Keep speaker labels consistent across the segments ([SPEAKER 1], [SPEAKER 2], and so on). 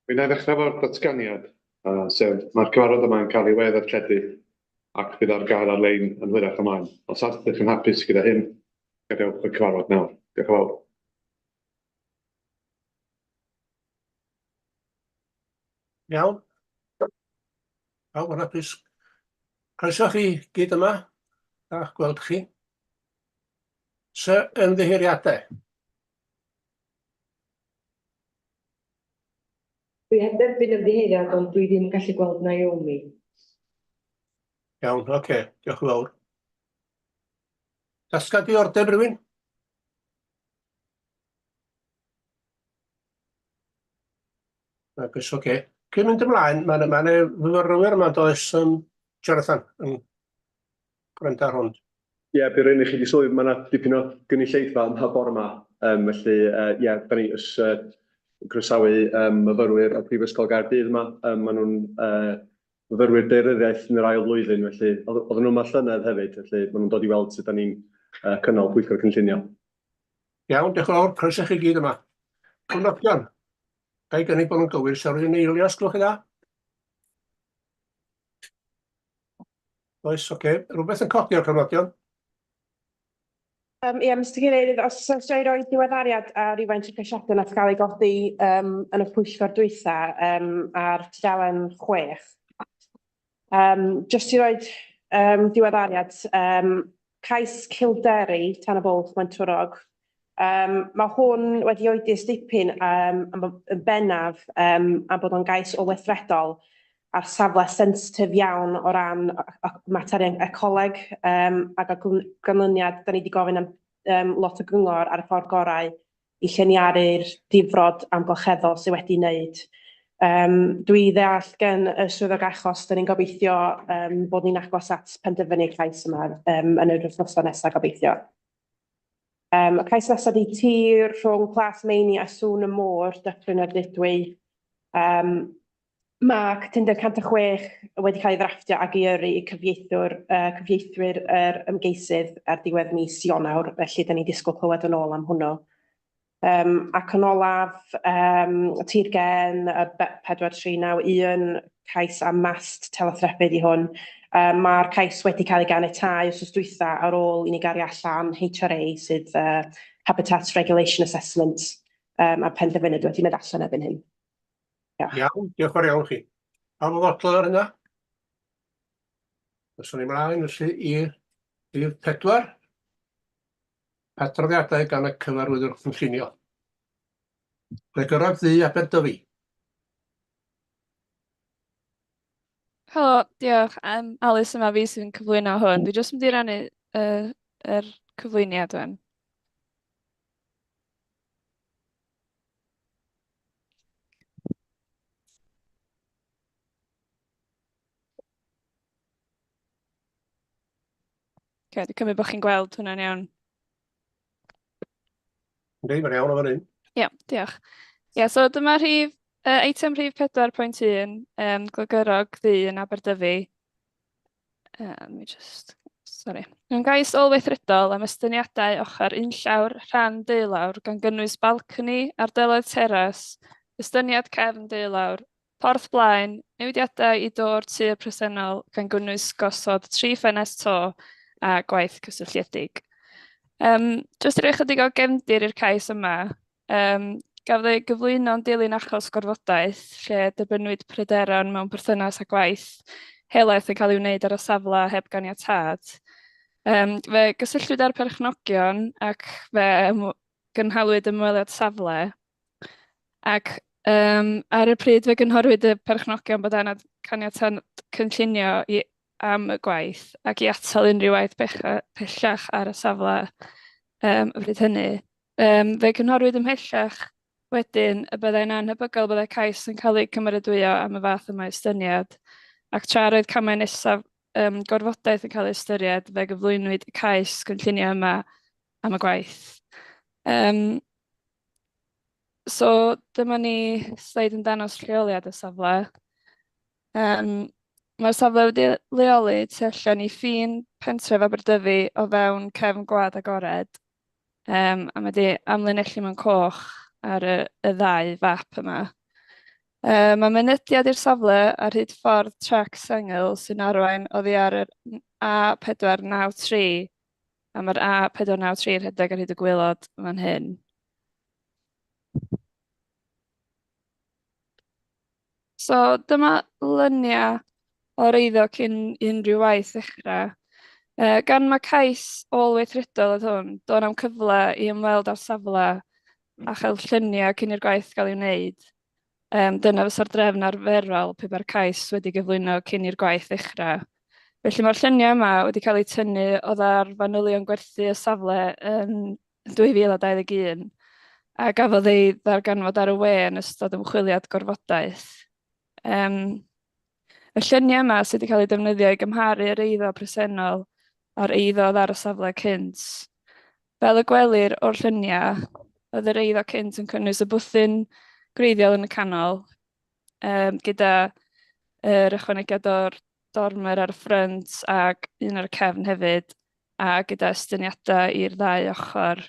[SPEAKER 1] Mi wna i ddechrau efo'r datganiad, sef mae'r cyfarfod yma yn cael ei we-ddarlledu ac bydd ar gael ar-lein yn hwyrach ymlaen. Os ydych yn hapus gyda hyn, gadewch y cyfarfod nawr. Diolch yn fawr.
[SPEAKER 2] Iawn. Pawb yn hapus. Croeso chi gyd yma. Da gweld chi. Sy ymddiheuriadau?
[SPEAKER 3] Dwi heb dderbyn ymddiheuriad ond dwi ddim yn gallu gweld Naomi.
[SPEAKER 2] Iawn, oce, okay. diolch yn fawr. Dasgad diddordeb rhywun? Nag oes, oce. Okay. Cyn mynd ymlaen, mae yna ma fyfyrwyr yma does, um, Jonathan, yn gwrando ar hwn.
[SPEAKER 4] Ie, yeah, bydd rhaid i chi wedi sylwi, mae yna dipyn o gynulleidfa yma bore yma. Um, felly, ie, uh, yeah, da ni ys uh, croesawu um, myfyrwyr o Prifysgol Gaerdydd yma. Um, maen nhw'n uh, myfyrwyr daearyddiaeth yn yr ail flwyddyn, felly oedden nhw yma llynedd hefyd, felly maen nhw'n dod i weld sut da ni'n uh, cynnal pwyllgor cynllunio.
[SPEAKER 2] Iawn, diolch yn fawr, croeso chi gyd yma. Cofnodion, ga i gynnig bod nhw'n gywir, sa rhywun yn eilio, os gwelwch chi dda? Oes, oce. Okay. Rhywbeth yn codi o'r cofnodion?
[SPEAKER 5] Um, ie, Mr Cadeirydd, os oes i roi diweddariad ar rywfaint o ceisiadau nath gael ei godi um, yn y pwyllgor dwytha um, ar tudalen 6. Um, jyst i roi um, diweddariad, um, cais Kildare, Tan y Bwlch, Maentwrog. Um, mae hwn wedi oedi ers dipyn um, yn bennaf um, am bod o'n gais olweithredol ar safle sensitif iawn o ran materion ecoleg um, ac o ganlyniad, da ni wedi gofyn am um, lot o gyngor ar y ffordd gorau i lliniaru'r difrod amgylcheddol sydd wedi wneud. Um, dwi ddeall gen y swyddog achos, da ni'n gobeithio um, bod ni'n agos at penderfynu cais yma um, yn yr wythnosau nesaf gobeithio. Um, y cais nesaf di tir rhwng Plas Meini a Sŵn y Môr, Dyffryn Ardudwy. Um, Mae cytundeb 106 wedi cael ei ddrafftio ac ei yrru i cyfieithwr, uh, cyfieithwyr yr ymgeisydd ar diwedd mis Ionawr, felly da ni'n disgwyl clywed yn ôl am hwnnw. Um, ac yn olaf, um, tir gen y 4391, cais am mast telethrebu di hwn. Um, Mae'r cais wedi cael ei ganiatáu wrth dwytha ar ôl i ni gario allan HRA, sydd uh, Habitat Regulation Assessment, um, a penderfyniad wedi mynd allan erbyn hyn.
[SPEAKER 2] Diolch. Iawn, diolch fawr iawn chi. Pawb yn fodlon ar hynna? Fyswn ni mlaen felly i rhif pedwar. Adroddiadau gan y cyfarwyddwr cynllunio. Gregorog Ddu Aberdyfi.
[SPEAKER 6] Helo, diolch. Um, Alys yma fi sy'n cyflwyno hwn. Dwi jyst mynd i rannu uh, yr cyflwyniad wan. Oce, dwi'n cymryd bod chi'n gweld hwnna'n iawn.
[SPEAKER 2] Yndi, mae'n iawn o fan hyn.
[SPEAKER 6] Ie, diolch. Ie, so dyma rhif, uh, eitem rhif 4.1, um, Glogyrog Ddu yn Aberdyfi. Let me just... Sorry. Mewn gais ôl-weithredol am estyniadau ochr unllawr, rhan deulawr, gan gynnwys balcony, ardaloedd teras, estyniad cefn deulawr, porth blaen, newidiadau i do'r tir presennol gan gynnwys gosod tri ffenest to a gwaith cysylltiedig. Um, jyst i roi chydig o gefndir i'r cais yma, Yym, gafodd ei gyflwyno'n dilyn achos gorfodaeth lle derbynnwyd pryderon mewn perthynas â gwaith helaeth yn cael ei wneud ar y safle heb ganiatâd. Yym, fe gysylltwyd â'r perchnogion ac fe gynhaliwyd ymweliad safle ac yym, ar y pryd fe gynghorwyd y perchnogion bod angen caniatâd cynllunio i am y gwaith ac i atal unrhyw waith pellach ar y safle yym, y pryd hynny. Yym, fe gynghorwyd ymhellach wedyn y byddai'n annhebygol byddai cais yn cael ei cymeradwyo am y fath yma o estyniad, ac tra roedd camau nesaf um, gorfodaeth yn cael ei ystyried, fe gyflwynwyd y cais cynllunio yma am y gwaith. Um, so dyma ni sleid yn dangos lleoliad y safle. Um, Mae'r safle wedi leoli tu allan i ffin pentref Aberdyfi o fewn cefn gwlad agored. Um, a mae wedi amlinellu mewn coch ar y, y ddau fap yma. Um, mae mynediad i'r safle ar hyd ffordd trac sengl sy'n arwain oddi ar yr A493 a mae'r A493 yn rhedeg ar hyd y gwaelod fan hyn. So dyma luniau o'r eiddo cyn unrhyw waith ddechrau. Gan mae cais ôl-weithredol oedd hwn, doedd na'm cyfle i ymweld â'r safle a chael lluniau cyn i'r gwaith gael ei wneud. Um, dyna fysa'r drefn arferol pe bai'r cais wedi gyflwyno cyn i'r gwaith ddechrau. Felly mae'r lluniau yma wedi cael eu tynnu oddi ar fanylion gwerthu y safle yn 2021 a gafodd ei ddarganfod ar y we yn ystod ymchwiliad gorfodaeth. Um, y lluniau yma sydd wedi cael eu defnyddio i gymharu yr eiddo presennol a'r eiddo oedd ar y safle cynt. Fel y gwelir o'r lluniau, oedd yr eiddo cynt yn cynnwys y bwthyn gwreiddiol yn y canol, um, gyda yr ychwanegiad o'r dormer ar y ffrynt ac un ar y cefn hefyd, a gyda estyniadau i'r ddau ochr.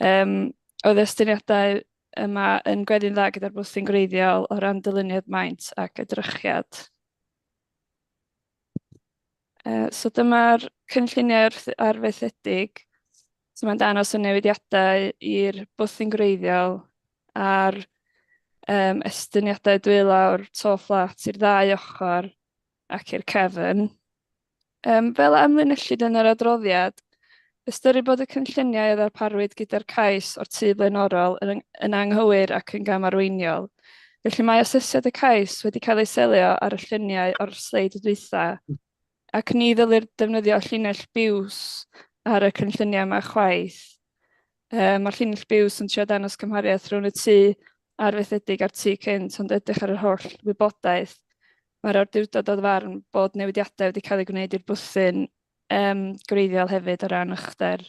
[SPEAKER 6] Um, oedd estyniadau yma yn gweddu'n dda gyda'r bwthyn gwreiddiol o ran dyluniad maint ac edrychiad. Uh, so dyma'r cynlluniau arfaethedig. So mae'n dangos y newidiadau i'r bwthyn gwreiddiol a'r um, estyniadau dwylawr to fflat i'r ddau ochr ac i'r cefn. Um, fel amlinellid yn yr adroddiad, ystyrir bod y cynlluniau a ddarparwyd gyda'r cais o'r tŷ blaenorol yn, yn anghywir ac yn gamarweiniol. Felly mae asesiad y cais wedi cael ei selio ar y lluniau o'r sleid dwytha, ac ni ddylir defnyddio llinell biws ar y cynlluniau yma chwaith. Um, mae'r llinell biws yn trio dangos cymhariaeth rhwng y tŷ arfaethedig a'r tŷ cynt, ond edrych ar yr holl wybodaeth, mae'r awdurdod o'r farn bod newidiadau wedi cael eu gwneud i'r bwthyn um, gwreiddiol hefyd o ran uchder.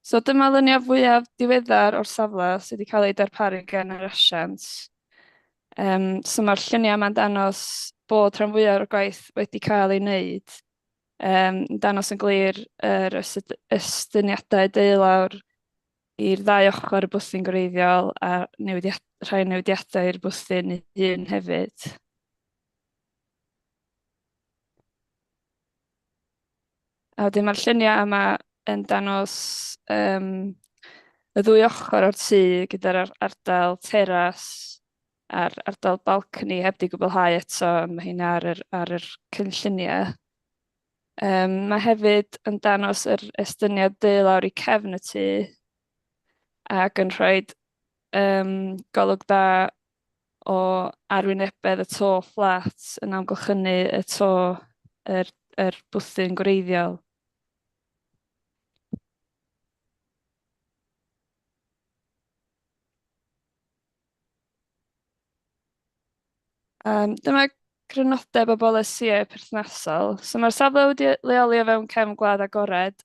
[SPEAKER 6] So dyma luniau fwyaf diweddar o'r safle sydd wedi cael ei darparu gan yr asiant. Um, so mae'r lluniau yma'n dangos bod rhan fwyaf o'r gwaith wedi cael ei wneud. Um, yn dangos yn glir yr estyniadau deulawr i'r ddau ochr y bwthyn gwreiddiol a newidiad, rhai newidiadau i'r bwthyn ei hun hefyd. A wedyn mae'r lluniau yma yn dangos um, y ddwy ochr o'r tŷ gyda'r ardal teras a'r ardal balcony heb di gwblhau eto, ond mae hynna ar yr, ar yr cynlluniau. Um, mae hefyd yn dangos yr estyniad deulawr i cefn y tŷ ac yn rhoi um, golwg dda o arwynebedd y to fflat yn amgylchynu y to yr, yr bwthyn gwreiddiol. Um, dyma grynodeb o bolisïau perthnasol. So mae'r safle wedi leoli o fewn cefn gwlad agored.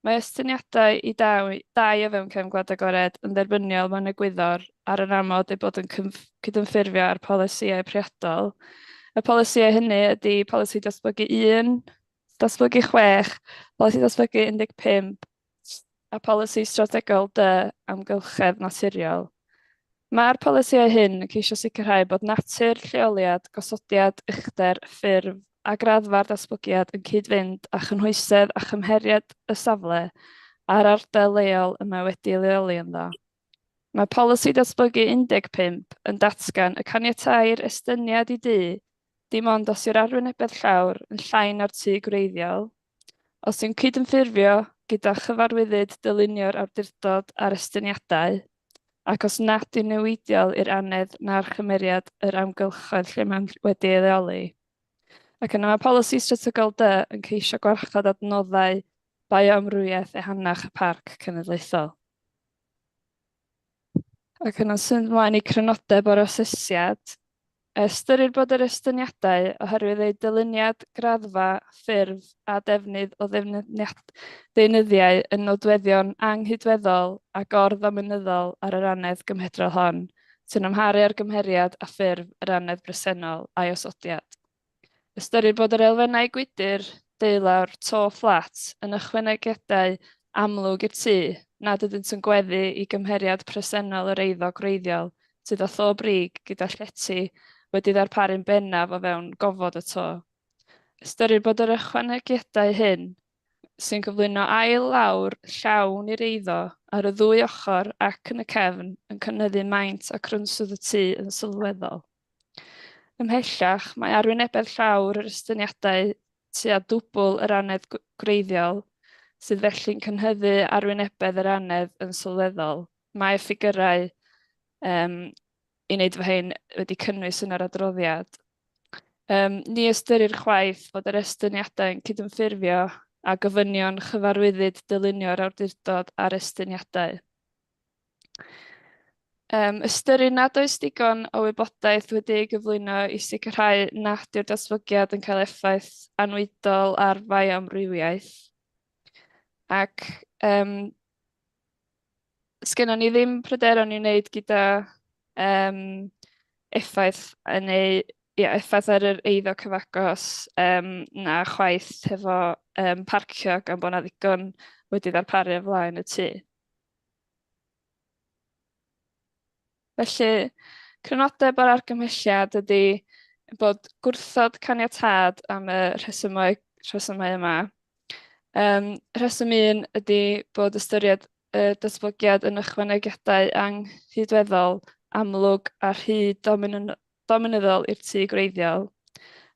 [SPEAKER 6] Mae estyniadau i dau, dau o fewn cefn gwlad agored yn dderbyniol mewn egwyddor ar yr amod eu bod yn cydymffurfio â'r polisïau priodol. Y polisïau hynny ydy polisi datblygu 1, datblygu 6, polisi datblygu 15 a polisi strategol dy amgylchedd naturiol. Mae'r polisïau hyn yn ceisio sicrhau bod natur, lleoliad, gosodiad, uchder, ffurf a graddfa'r datblygiad yn cyd-fynd â chynhwysedd a chymheriad y safle a'r ardal leol y mae wedi'i leoli ynddo. Mae polisi datblygu 15 yn datgan y caniateir estyniad i dŷ dim ond os yw'r arwynebedd llawr yn llai na'r tŷ gwreiddiol, Os yw'n cydymffurfio gyda chyfarwyddyd dylunio'r awdurdod a'r estyniadau, ac os nad yw'n newidiol i'r annedd na'r chymeriad yr amgylchoedd lle mae'n wedi ei leoli. Ac yna mae polisi strategol D yn ceisio gwarchod adnoddau bioamrywiaeth ehangach y Parc Cenedlaethol. Ac yna'n symud ymlaen i crynodeb o'r asesiad. Ystyrir bod yr estyniadau, oherwydd eu dyluniad, graddfa, ffurf a defnydd o ddeunyddiau yn nodweddion anghydweddol a gor-ddominyddol ar yr annedd gymhedrol hon, sy'n amharu ar gymheriad a ffurf yr annedd bresennol a'i osodiad. Ystyrir bod yr elfennau gwydr deulawr to fflat yn ychwanegiadau amlwg i'r tŷ nad ydynt yn gweddu i gymheriad presennol yr eiddo gwreiddiol sydd â tho brig gyda llety wedi ddarparu'n bennaf o fewn gofod y to. Ystyrir bod yr ychwanegiadau hyn, sy'n cyflwyno ail lawr llawn i'r eiddo ar y ddwy ochr ac yn y cefn, yn cynyddu maint a crynswdd y tŷ yn sylweddol. Ymhellach, mae arwynebedd llawr yr estyniadau tua dwbl yr annedd gwreiddiol, sydd felly'n cynhyddu arwynebedd yr annedd yn sylweddol. Mae ffigyrau um, i wneud fy hyn wedi cynnwys yn yr adroddiad. Um, ni ystyrir chwaith fod yr estyniadau yn cydymffurfio â gofynion chyfarwyddyd dylunio'r awdurdod ar estyniadau. Ystyrir nad oes digon o wybodaeth wedi ei gyflwyno i sicrhau nad yw'r datblygiad yn cael effaith anwydol ar fioamrywiaeth. Ac um, sgennon ni ddim pryderon i'w wneud gyda um, effaith yn ei, ia, effaith ar yr eiddo cyfagos um, na chwaith hefo um, parcio gan bod 'na ddigon wedi ddarparu o flaen y tŷ. Felly, crynodeb o'r argymhelliad ydy bod gwrthod caniatâd am y rhesymau, rhesymau yma. Um, rheswm un ydy bod ystyried y datblygiad yn ychwanegiadau anghydweddol, amlwg a rhy dominyddol i'r tŷ gwreiddiol.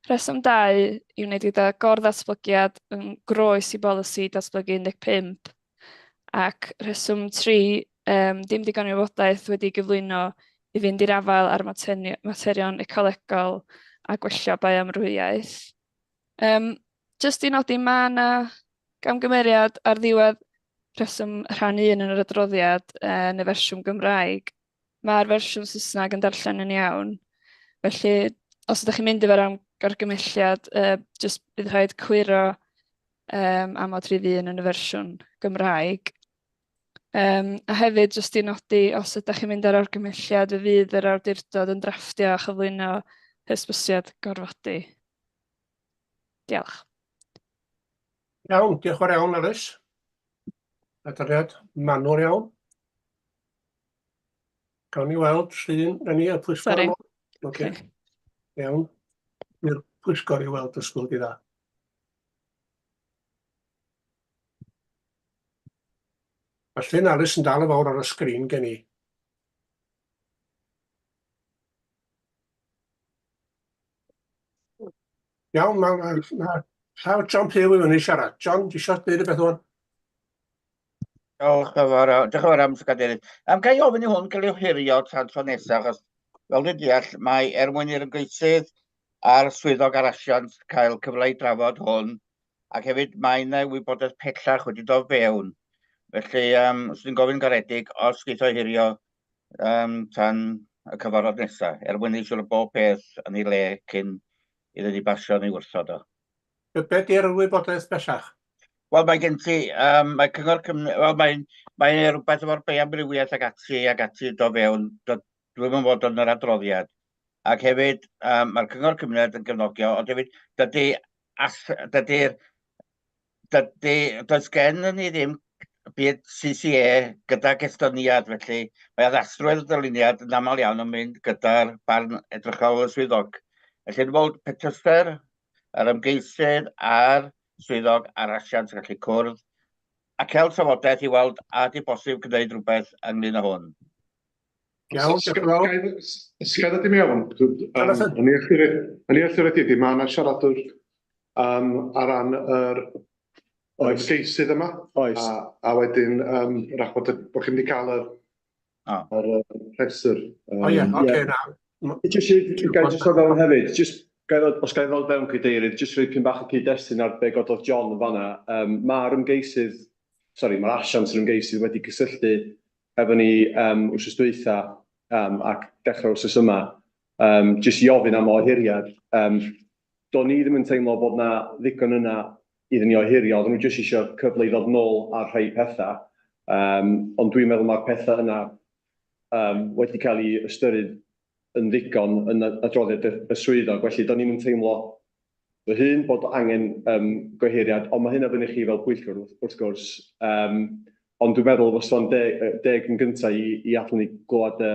[SPEAKER 6] Rheswm 2 i'w wneud gyda gor-ddatblygiad yn groes i bolisi datblygu 15 Ac rheswm 3, um, dim digon o wybodaeth wedi gyflwyno i fynd i'r afael â'r materion ecolegol a gwella bioamrywiaeth. Um, jyst i nodi, mae yna gamgymeriad ar ddiwedd rheswm rhan 1 yn yr adroddiad yn y fersiwn Gymraeg. Mae'r fersiwn Saesneg yn darllen yn iawn. Felly, os ydych chi'n mynd efo'r argymhelliad, jyst bydd rhaid cwyro um, amod rhif 1 yn y fersiwn Gymraeg. Um, a hefyd, jyst i nodi, os ydych chi'n mynd ar argymhelliad, fe fydd yr awdurdod yn drafftio a chyflwyno hysbysiad gorfodi. Diolch.
[SPEAKER 2] Iawn, diolch fawr iawn, Alys. Adroddiad manwl iawn. Gawn ni weld llun, na ni, y pwyllgor.
[SPEAKER 6] Sori.
[SPEAKER 2] Oce. Iawn. I'r pwyllgor i weld ysgol di dda. Mae llun Alys yn dal yn fawr ar y sgrin gen i. Iawn, mae ma, ma llaw John Pugh i fyny siarad. John, di eisiau dweud rhywbeth o'n?
[SPEAKER 7] Diolch yn fawr, diolch yn fawr am gadeirydd. Am gael ofyn i hwn gael ei ohirio tan tro nesaf, achos fel dwi'n deall, mae er mwyn i'r ymgeisydd a'r swyddog ar asiant cael cyfle i drafod hwn, ac hefyd mae yna wybodaeth pellach wedi dod fewn. Felly, um, os dwi'n gofyn garedig, os geith o hirio um, tan y cyfarfod nesaf, er mwyn ei siŵr bob peth yn ei le cyn iddyn ni basio neu wrthod o.
[SPEAKER 2] Be, be di'r wybodaeth bellach?
[SPEAKER 7] Wel, mae gen ti, um, mae Cyngor Cymru, wel, mae'n mae rhywbeth efo'r bioamrywiaeth ac ati ac ati do fewn, do, dwi'm yn fod yn yr adroddiad. Ac hefyd, um, mae'r Cyngor Cymuned yn gefnogio, ond hefyd, dydy, as, dydy'r, dydy, does gen ni ddim byd CCA gydag estyniad, felly mae addasrwydd y dyluniad yn aml iawn yn mynd gyda'r barn edrychol y swyddog. Felly, dwi'n meddwl petyster, yr ymgeisydd a'r swyddog a'r asiant yn gallu cwrdd a cael trafodaeth i weld a ydy bosib gwneud rhywbeth ynglyn â hwn.
[SPEAKER 2] Iawn, diolch yn fawr.
[SPEAKER 1] Os ga i ddod i mewn? Yn ei allu di, mae yna siaradwr um, ar ran yr
[SPEAKER 4] Oes.
[SPEAKER 1] ymgeisydd yma.
[SPEAKER 4] Oes.
[SPEAKER 1] A, a wedyn, um, rach bod, bod chi'n mynd i cael yr,
[SPEAKER 7] oh.
[SPEAKER 1] yr rhestr.
[SPEAKER 2] O ie, oce, na.
[SPEAKER 4] Jyst, ga i jyst ddod fewn hefyd, jyst, ga i ddod, os ga i ddod fewn cadeirydd, jyst rhoi pyn bach o cyd-destun ar be gododd John yn fanna. Um, mae'r ymgeisydd, sori, mae'r asiant yr ymgeisydd wedi cysylltu efo ni um, wythnos dwytha um, ac dechrau wythnos yma, um, jyst i ofyn am ohiriad. Um, do'n i ddim yn teimlo bod na ddigon yna iddyn ni ohirio, oedden nhw jyst eisiau cyfle i ddod nôl ar rhai pethau. Um, ond dwi'n meddwl mae'r pethau yna um, wedi cael ei ystyried yn ddigon yn adroddiad y, y swyddog, felly do'n i'm yn teimlo fy hun bod angen yym gohiriad, ond ma' hynna fyny i chi fel pwyllgor wrth gwrs. Yym ond dwi'n meddwl fysa fo'n deg yn gynta i i adael ni glywed y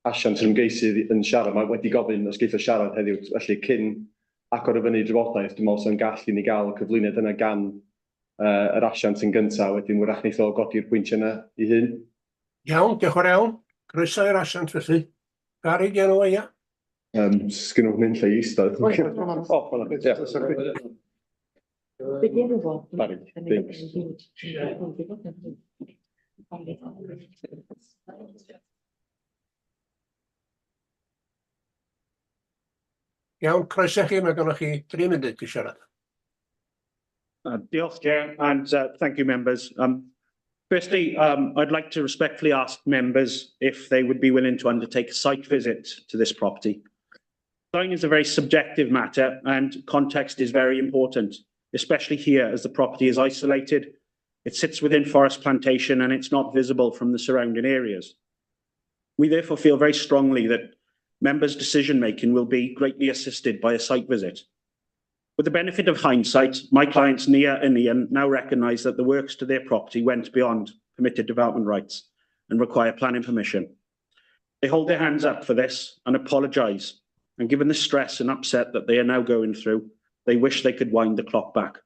[SPEAKER 4] asiant yr ymgeisydd yn siarad. Mae wedi gofyn os geith o siarad heddiw, felly cyn agor i fyny drafodaeth, dwi'n meddwl sa'n gall i ni gael y cyflwyniad yna gan uh, yr asiant yn gyntaf, wedyn wrach neith o godi'r pwyntiau yna i hun.
[SPEAKER 2] Iawn, diolch yn fawr iawn. Croeso i'r asiant felly. Gary, di enw ia?
[SPEAKER 4] Um, sgyn nhw'n mynd lle i eistedd. O, fan'na, ie.
[SPEAKER 3] Be di enw fo?
[SPEAKER 4] Barry Biggs.
[SPEAKER 2] Iawn, croeso i chi, mae gennych chi dri munud i siarad.
[SPEAKER 8] Diolch, Chair, and thank you, members. Firstly, I'd like to respectfully ask members if they would be willing to undertake a site visit to this property. Design is a very subjective matter and context is very important, especially here as the property is isolated, it sits within forest plantation and it's not visible from the surrounding areas. We therefore feel very strongly that members' decision making will be greatly assisted by a site visit. With the benefit of hindsight, my clients Nia and Ian now recognise that the works to their property went beyond permitted development rights and require planning permission. They hold their hands up for this and apologise, and given the stress and upset that they are now going through, they wish they could wind the clock back.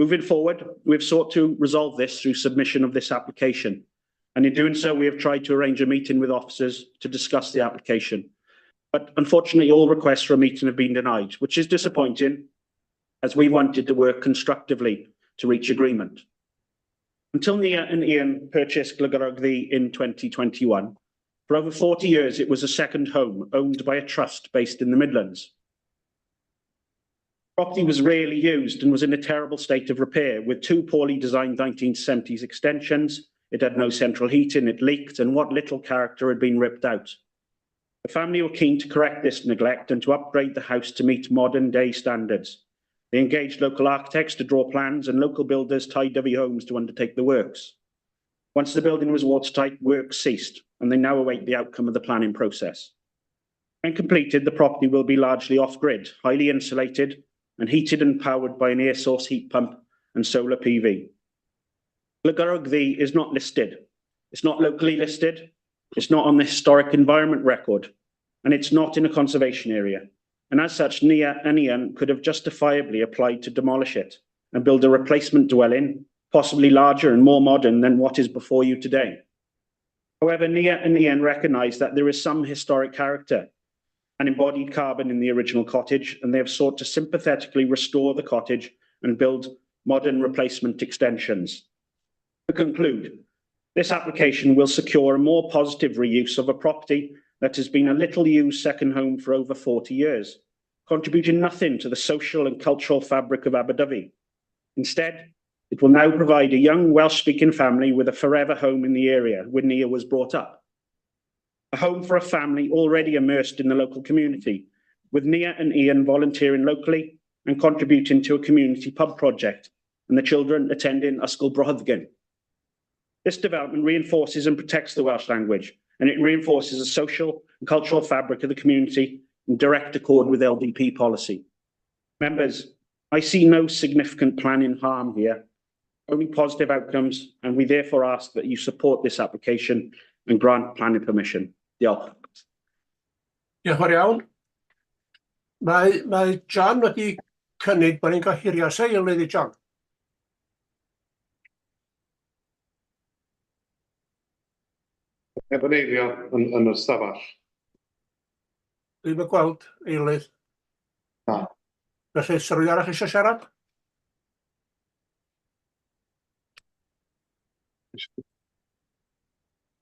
[SPEAKER 8] Moving forward, we've sought to resolve this through submission of this application, and in doing so, we have tried to arrange a meeting with officers to discuss the application. But unfortunately, all requests for a meeting have been denied, which is disappointing, as we wanted to work constructively to reach agreement. Until Nia and Ian purchased Glygyrog Ddu in 2021, for over 40 years it was a second home owned by a trust based in the Midlands. Property was rarely used and was in a terrible state of repair, with two poorly designed 1970s extensions. It had no central heating, it leaked, and what little character had been ripped out. The family were keen to correct this neglect and to upgrade the house to meet modern day standards. They engaged local architects to draw plans and local builders Ty Dovey Homes to undertake the works. Once the building was watertight, work ceased, and they now await the outcome of the planning process. When completed, the property will be largely off-grid, highly insulated, and heated and powered by an air source heat pump and solar PV. Glygyrog Ddu is not listed. It's not locally listed. It's not on the historic environment record, and it's not in a conservation area. And as such, Nia and Ian could have justifiably applied to demolish it and build a replacement dwelling, possibly larger and more modern than what is before you today. However, Nia and Ian recognise that there is some historic character and embodied carbon in the original cottage, and they have sought to sympathetically restore the cottage and build modern replacement extensions. To conclude, this application will secure a more positive reuse of a property that has been a little used second home for over 40 years, contributing nothing to the social and cultural fabric of Aberdyfi. Instead, it will now provide a young Welsh-speaking family with a forever home in the area where Nia was brought up. A home for a family already immersed in the local community, with Nia and Ian volunteering locally and contributing to a community pub project, and the children attending Ysgol Bro Hyddgen. This development reinforces and protects the Welsh language, and it reinforces the social and cultural fabric of the community in direct accord with LDP policy. Members, I see no significant planning harm here, only positive outcomes, and we therefore ask that you support this application and grant planning permission. Diolch.
[SPEAKER 2] Diolch yn fawr iawn. Mae John wedi cynnig bod ni'n gohirio. Oes eilydd i John?
[SPEAKER 1] Heb yn eilio yn yr stafell.
[SPEAKER 2] Dwi'm yn gweld eilydd.
[SPEAKER 1] Na.
[SPEAKER 2] Felly, sa rhywun arall eisiau siarad?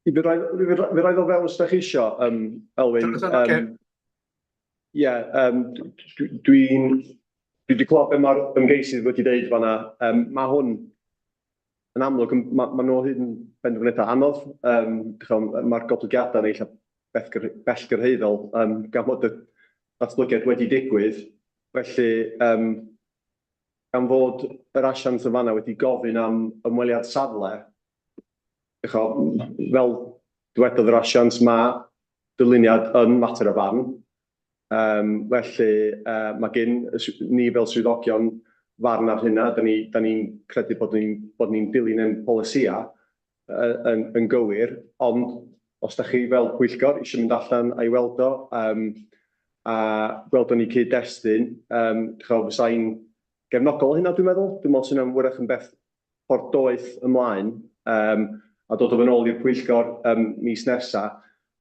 [SPEAKER 4] Fy rai, fy rai ddod fewn os da chi isio, Elwyn.
[SPEAKER 2] Jonathan, ocê.
[SPEAKER 4] Ie, dwi wedi clywed be mae'r ymgeisydd wedi deud fan'na. Mae hwn yn amlwg, ma' nhw o hyd yn benderfyniadau anodd. Mae'r goblygiadau yn eitha bellgyrhaeddol, gan fod y datblygiad wedi digwydd. Felly, gan fod yr asiant yn fan'na wedi gofyn am ymweliad safle, fel dywedodd yr asiant, mae dyluniad yn mater o farn. Felly mae gen ni fel swyddogion farn ar hynna. Da ni'n ni credu bod ni'n dilyn ein polisïau yn gywir, ond os da chi fel pwyllgor eisiau mynd allan a'i weld o, a gweld o'n ei cyd-destun, fysa i'n gefnogol o hynna, dwi'n meddwl. Dwi'n meddwl sy'n wyrach yn beth ffordd doeth ymlaen, a dod o fy nôl i'r pwyllgor mis nesa.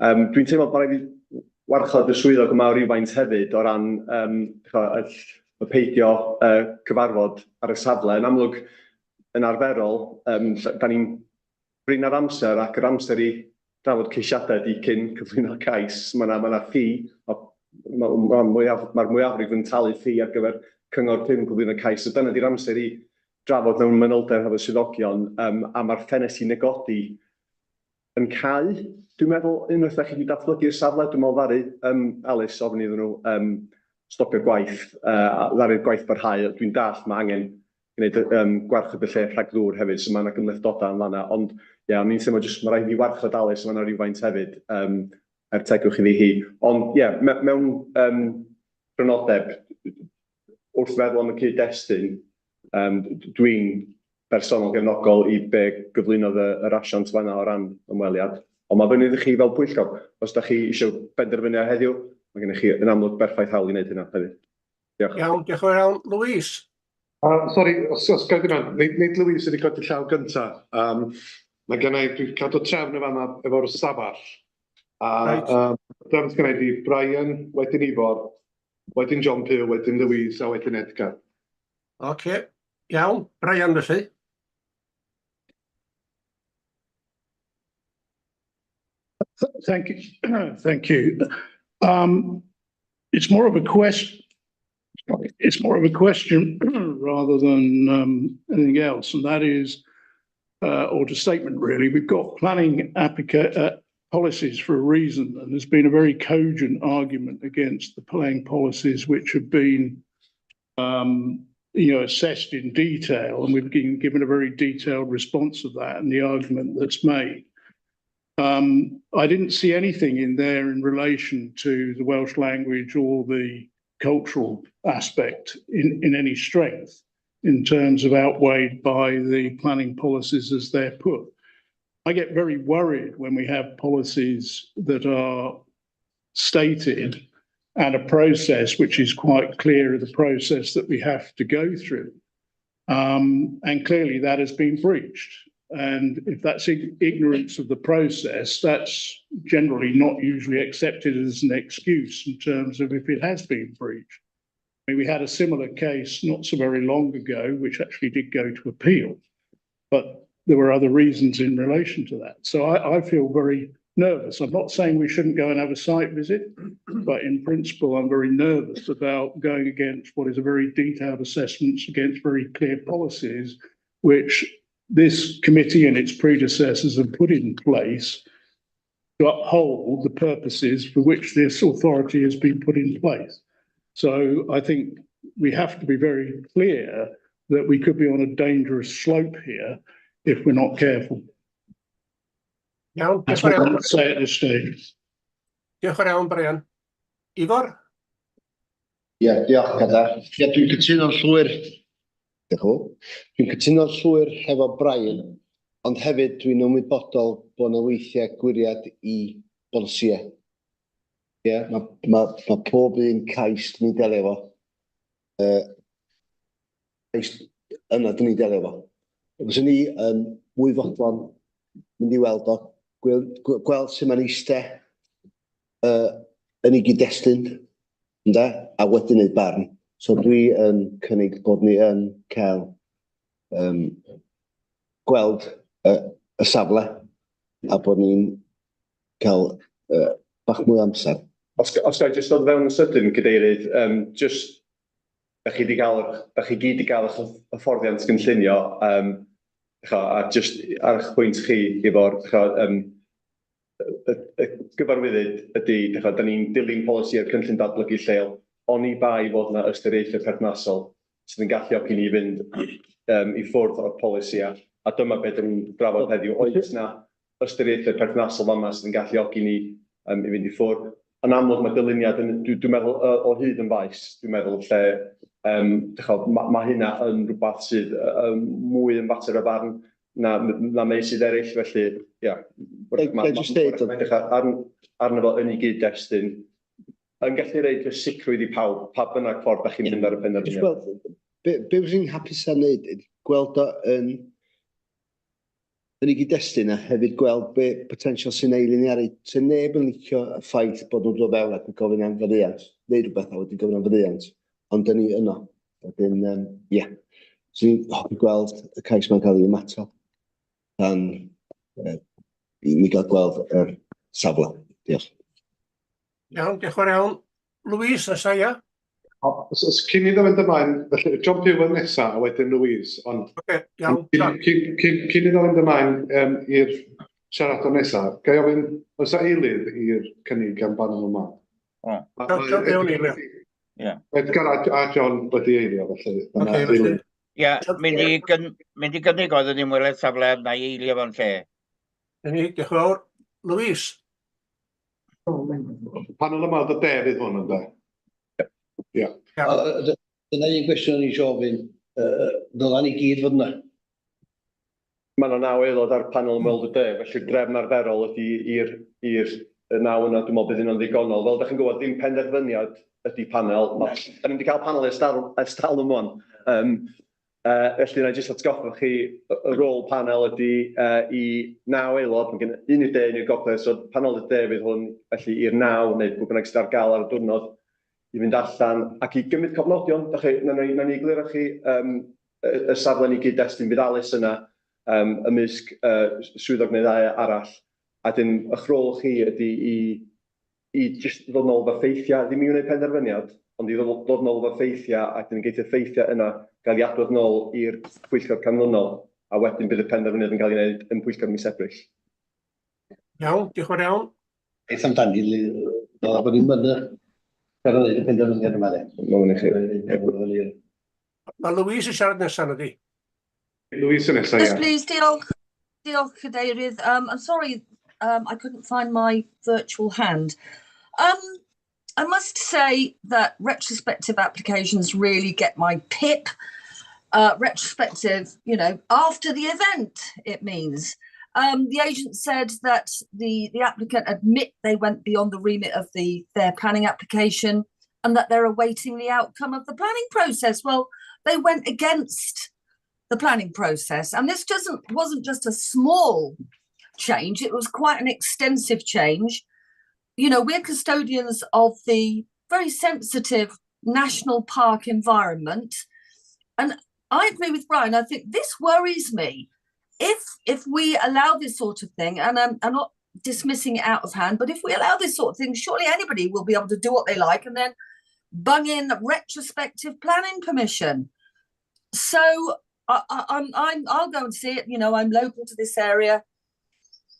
[SPEAKER 4] Dwi'n teimlo bod rhaid fi warchod y swyddog yma rywfaint hefyd o ran y peidio cyfarfod ar y safle. Yn amlwg, yn arferol, da ni'n brin ar amser, ac yr amser i drafod ceisiadau ydy cyn cyflwyno cais. Mae yna ma ffi, mae'r mwyafrif yn talu ffi ar gyfer cyngor cyn cyflwyno cais. So dyna di'r amser i drafod mewn manylder hefo swyddogion, a mae'r ffenest i negodi yn cau. Dwi'n meddwl, unwaith da chi wedi datblygu'r safle, dwi'n meddwl ddaru Alice ofyn iddyn nhw stopio'r gwaith, ddaru'r gwaith barhau. Dwi'n dallt mae angen gwneud gwarchod y lle rhag ddŵr hefyd, so mae yna gymhlethdodau yn fanna. Ond ie, o'n i'n teimlo jyst mae rhaid i warchod Alice yn fanna rywfaint hefyd, er tegwch iddi hi. Ond ie, mewn crynodeb, wrth feddwl am y cyd-destun, dwi'n bersonol gefnogol i be gyflwynodd yr asiant fanna o ran ymweliad. Ond mae fyny iddo chi fel pwyllgor. Os da chi eisiau benderfynu ar heddiw, mae gennych chi yn amlwg berffaith hawl i wneud hynna hefyd. Diolch.
[SPEAKER 2] Iawn, diolch yn fawr iawn. Louise?
[SPEAKER 1] Sori, os gael ddim, nid Louise wedi codi llaw gynta. Mae gen i, dwi'n cadw trefn yn fanna efo'r stafell. A
[SPEAKER 2] Reit.
[SPEAKER 1] Trefn sydd gen i di Brian, wedyn Ifor, wedyn John Pugh, wedyn Louise a wedyn Edgar.
[SPEAKER 2] Oce, iawn. Brian felly.
[SPEAKER 9] Thank you. Thank you. It's more of a question. Sorry, it's more of a question rather than anything else, and that is, or just statement really. We've got planning policies for a reason, and there's been a very cogent argument against the planning policies which have been, assessed in detail, and we've been given a very detailed response of that and the argument that's made. I didn't see anything in there in relation to the Welsh language or the cultural aspect in any strength in terms of outweighed by the planning policies as they're put. I get very worried when we have policies that are stated and a process which is quite clear of the process that we have to go through. And clearly that has been breached. And if that's ignorance of the process, that's generally not usually accepted as an excuse in terms of if it has been breached. I mean, we had a similar case not so very long ago, which actually did go to appeal, but there were other reasons in relation to that. So I feel very nervous. I'm not saying we shouldn't go and have a site visit, but in principle, I'm very nervous about going against what is a very detailed assessment against very clear policies, which this committee and its predecessors have put in place to uphold the purposes for which this authority has been put in place. So I think we have to be very clear that we could be on a dangerous slope here if we're not careful.
[SPEAKER 2] Iawn,
[SPEAKER 9] That's
[SPEAKER 2] diolch yn
[SPEAKER 9] what I
[SPEAKER 2] iawn.
[SPEAKER 9] would say at this stage.
[SPEAKER 2] Diolch yn iawn, Brian. Ifor?
[SPEAKER 10] Ie, diolch, Gada. Ie, dwi'n cytuno'n llwyr. Diolch yn fawr. Dwi'n cytuno'n llwyr hefo Brian, ond hefyd dwi'n ymwybodol bod yna weithiau gwyriad i bolisïau. Ie, ma pob un cais dyn ni'n delio efo. Cais yna dyn ni'n delio efo. Fyswn ni yn mwy fodlon mynd i weld o, gweld sut mae'n eistedd yn ei gyd-destun, ynde, a wedyn neud barn. So dwi yn cynnig bod ni yn cael gweld y safle a bod ni'n cael bach mwy o amser.
[SPEAKER 4] Os ga i jyst dod fewn yn sydyn, Cadeirydd, just, da chi gyd wedi cael eich hyfforddiant gynllunio, a just ar eich pwynt chi, Ifor, y gyfarwyddyd ydy, da ni'n dilyn polisi a'r cynllun datblygu lleol, oni bai fod yna ystyriaethau perthnasol sydd yn galluogi ni fynd i ffwrdd o'r polisi a dyma beth 'dan ni'n drafod heddiw. Oes 'na ystyriaethau perthnasol fama sydd yn galluogi ni i fynd i ffwrdd? Yn amlwg mae dyluniad yn, dwi, dwi'n meddwl, o hyd yn faes, dwi'n meddwl, lle dych ch'bod, ma' hynna yn rhywbeth sydd mwy yn fater o farn na meysydd eraill, felly ia.
[SPEAKER 10] Ga i jyst deud...
[SPEAKER 4] Mae'n edrych arno fo yn ei gyd-destun, yn gallu roid y sicrwydd i pawb, pa bynnag ffordd dach chi'n mynd ar y penderfyniad.
[SPEAKER 10] Jyst gweld, be fyswn i'n hapus â wneud ydy gweld o yn ei gyd-destun a hefyd gweld be potensial sy'n ei liniaru. Sa neb yn licio y ffaith bod nhw'n dod fewn ac yn gofyn am faddeuant, neu rhywbeth a wedyn gofyn am faddeuant, ond dyn ni yno. Wedyn, ie, yeah. Swn i'n hoffi gweld y cais ma'n cael ei ymatal tan i ni gael gweld yr safle. Diolch.
[SPEAKER 2] Iawn, diolch yn fawr iawn. Louise, nesa, ia?
[SPEAKER 1] Os cyn iddo fynd ymlaen, felly John Pugh yn nesa a wedyn Louise, ond
[SPEAKER 2] Oce, iawn, John.
[SPEAKER 1] Cyn iddo fynd ymlaen i'r siaradwr nesa, ga i ofyn, oes 'na eilydd i'r cynnig gan banel yma?
[SPEAKER 7] O.
[SPEAKER 2] John Pugh yn eilio.
[SPEAKER 7] Ie.
[SPEAKER 1] Edgar a John wedi eilio, felly.
[SPEAKER 2] Oce, felly.
[SPEAKER 7] Ie, mynd i, mynd i gynnig oedd yn ymweled safle, na i eilio fo'n lle.
[SPEAKER 2] Dyna ni, diolch yn fawr. Louise?
[SPEAKER 1] Panel ymweld y de fydd hwn, ynde? Ie.
[SPEAKER 11] Dyna un gwestiwn o'n i eisiau ofyn. Ddylan ni gyd fod yna?
[SPEAKER 4] Mae yna naw aelod ar panel ymweld y de, felly'r drefn arferol ydy i'r naw yna, dwi'n meddwl bydd hynna'n ddigonol. Fel ydych chi'n gwybod, ddim penderfyniad ydy panel. Ma, da ni'n wedi cael panel ers talwm wan. Felly, na i jyst atgoffa chi, y rôl panel ydy i naw aelod, mae gen un i'r de, un i'r gogledd, so panel y de fydd hwn, felly i'r naw, neu pwy bynnag sydd ar gael ar y diwrnod, i fynd allan ac i gymryd cofnodion. Dach chi, nawn ni egluro chi y safle ni gyd-destun, bydd Alys yna ymysg swyddog neu ddau arall, a dyn eich rôl chi ydy i jyst ddod nôl efo ffeithiau, ddim i wneud penderfyniad, ond i ddod nôl efo ffeithiau, ac dyn geith y ffeithiau yna gael ei adrodd nôl i'r pwyllgor canlynol, a wedyn bydd y penderfyniad yn cael ei wneud yn pwyllgor mis Ebrill.
[SPEAKER 2] Iawn, diolch yn fawr iawn.
[SPEAKER 11] Beth amdani, ddyla bod ni'n mynych gan wneud y penderfyniad yma, de.
[SPEAKER 4] Mae'n i chi.
[SPEAKER 2] Mae Louise yn siarad nesaf, ydy?
[SPEAKER 1] Louise yn nesaf,
[SPEAKER 12] Yes, please, diolch. Diolch, Cadeirydd. I'm sorry I couldn't find my virtual hand. I must say that retrospective applications really get my pip. Retrospective, after the event, it means. The agent said that the applicant admit they went beyond the remit of their planning application and that they're awaiting the outcome of the planning process. Well, they went against the planning process, and this doesn't wasn't just a small change, it was quite an extensive change. We're custodians of the very sensitive national park environment, and I agree with Brian. I think this worries me. If we allow this sort of thing, and I'm not dismissing it out of hand, but if we allow this sort of thing, surely anybody will be able to do what they like and then bung in retrospective planning permission. So I'll go and see it. I'm local to this area,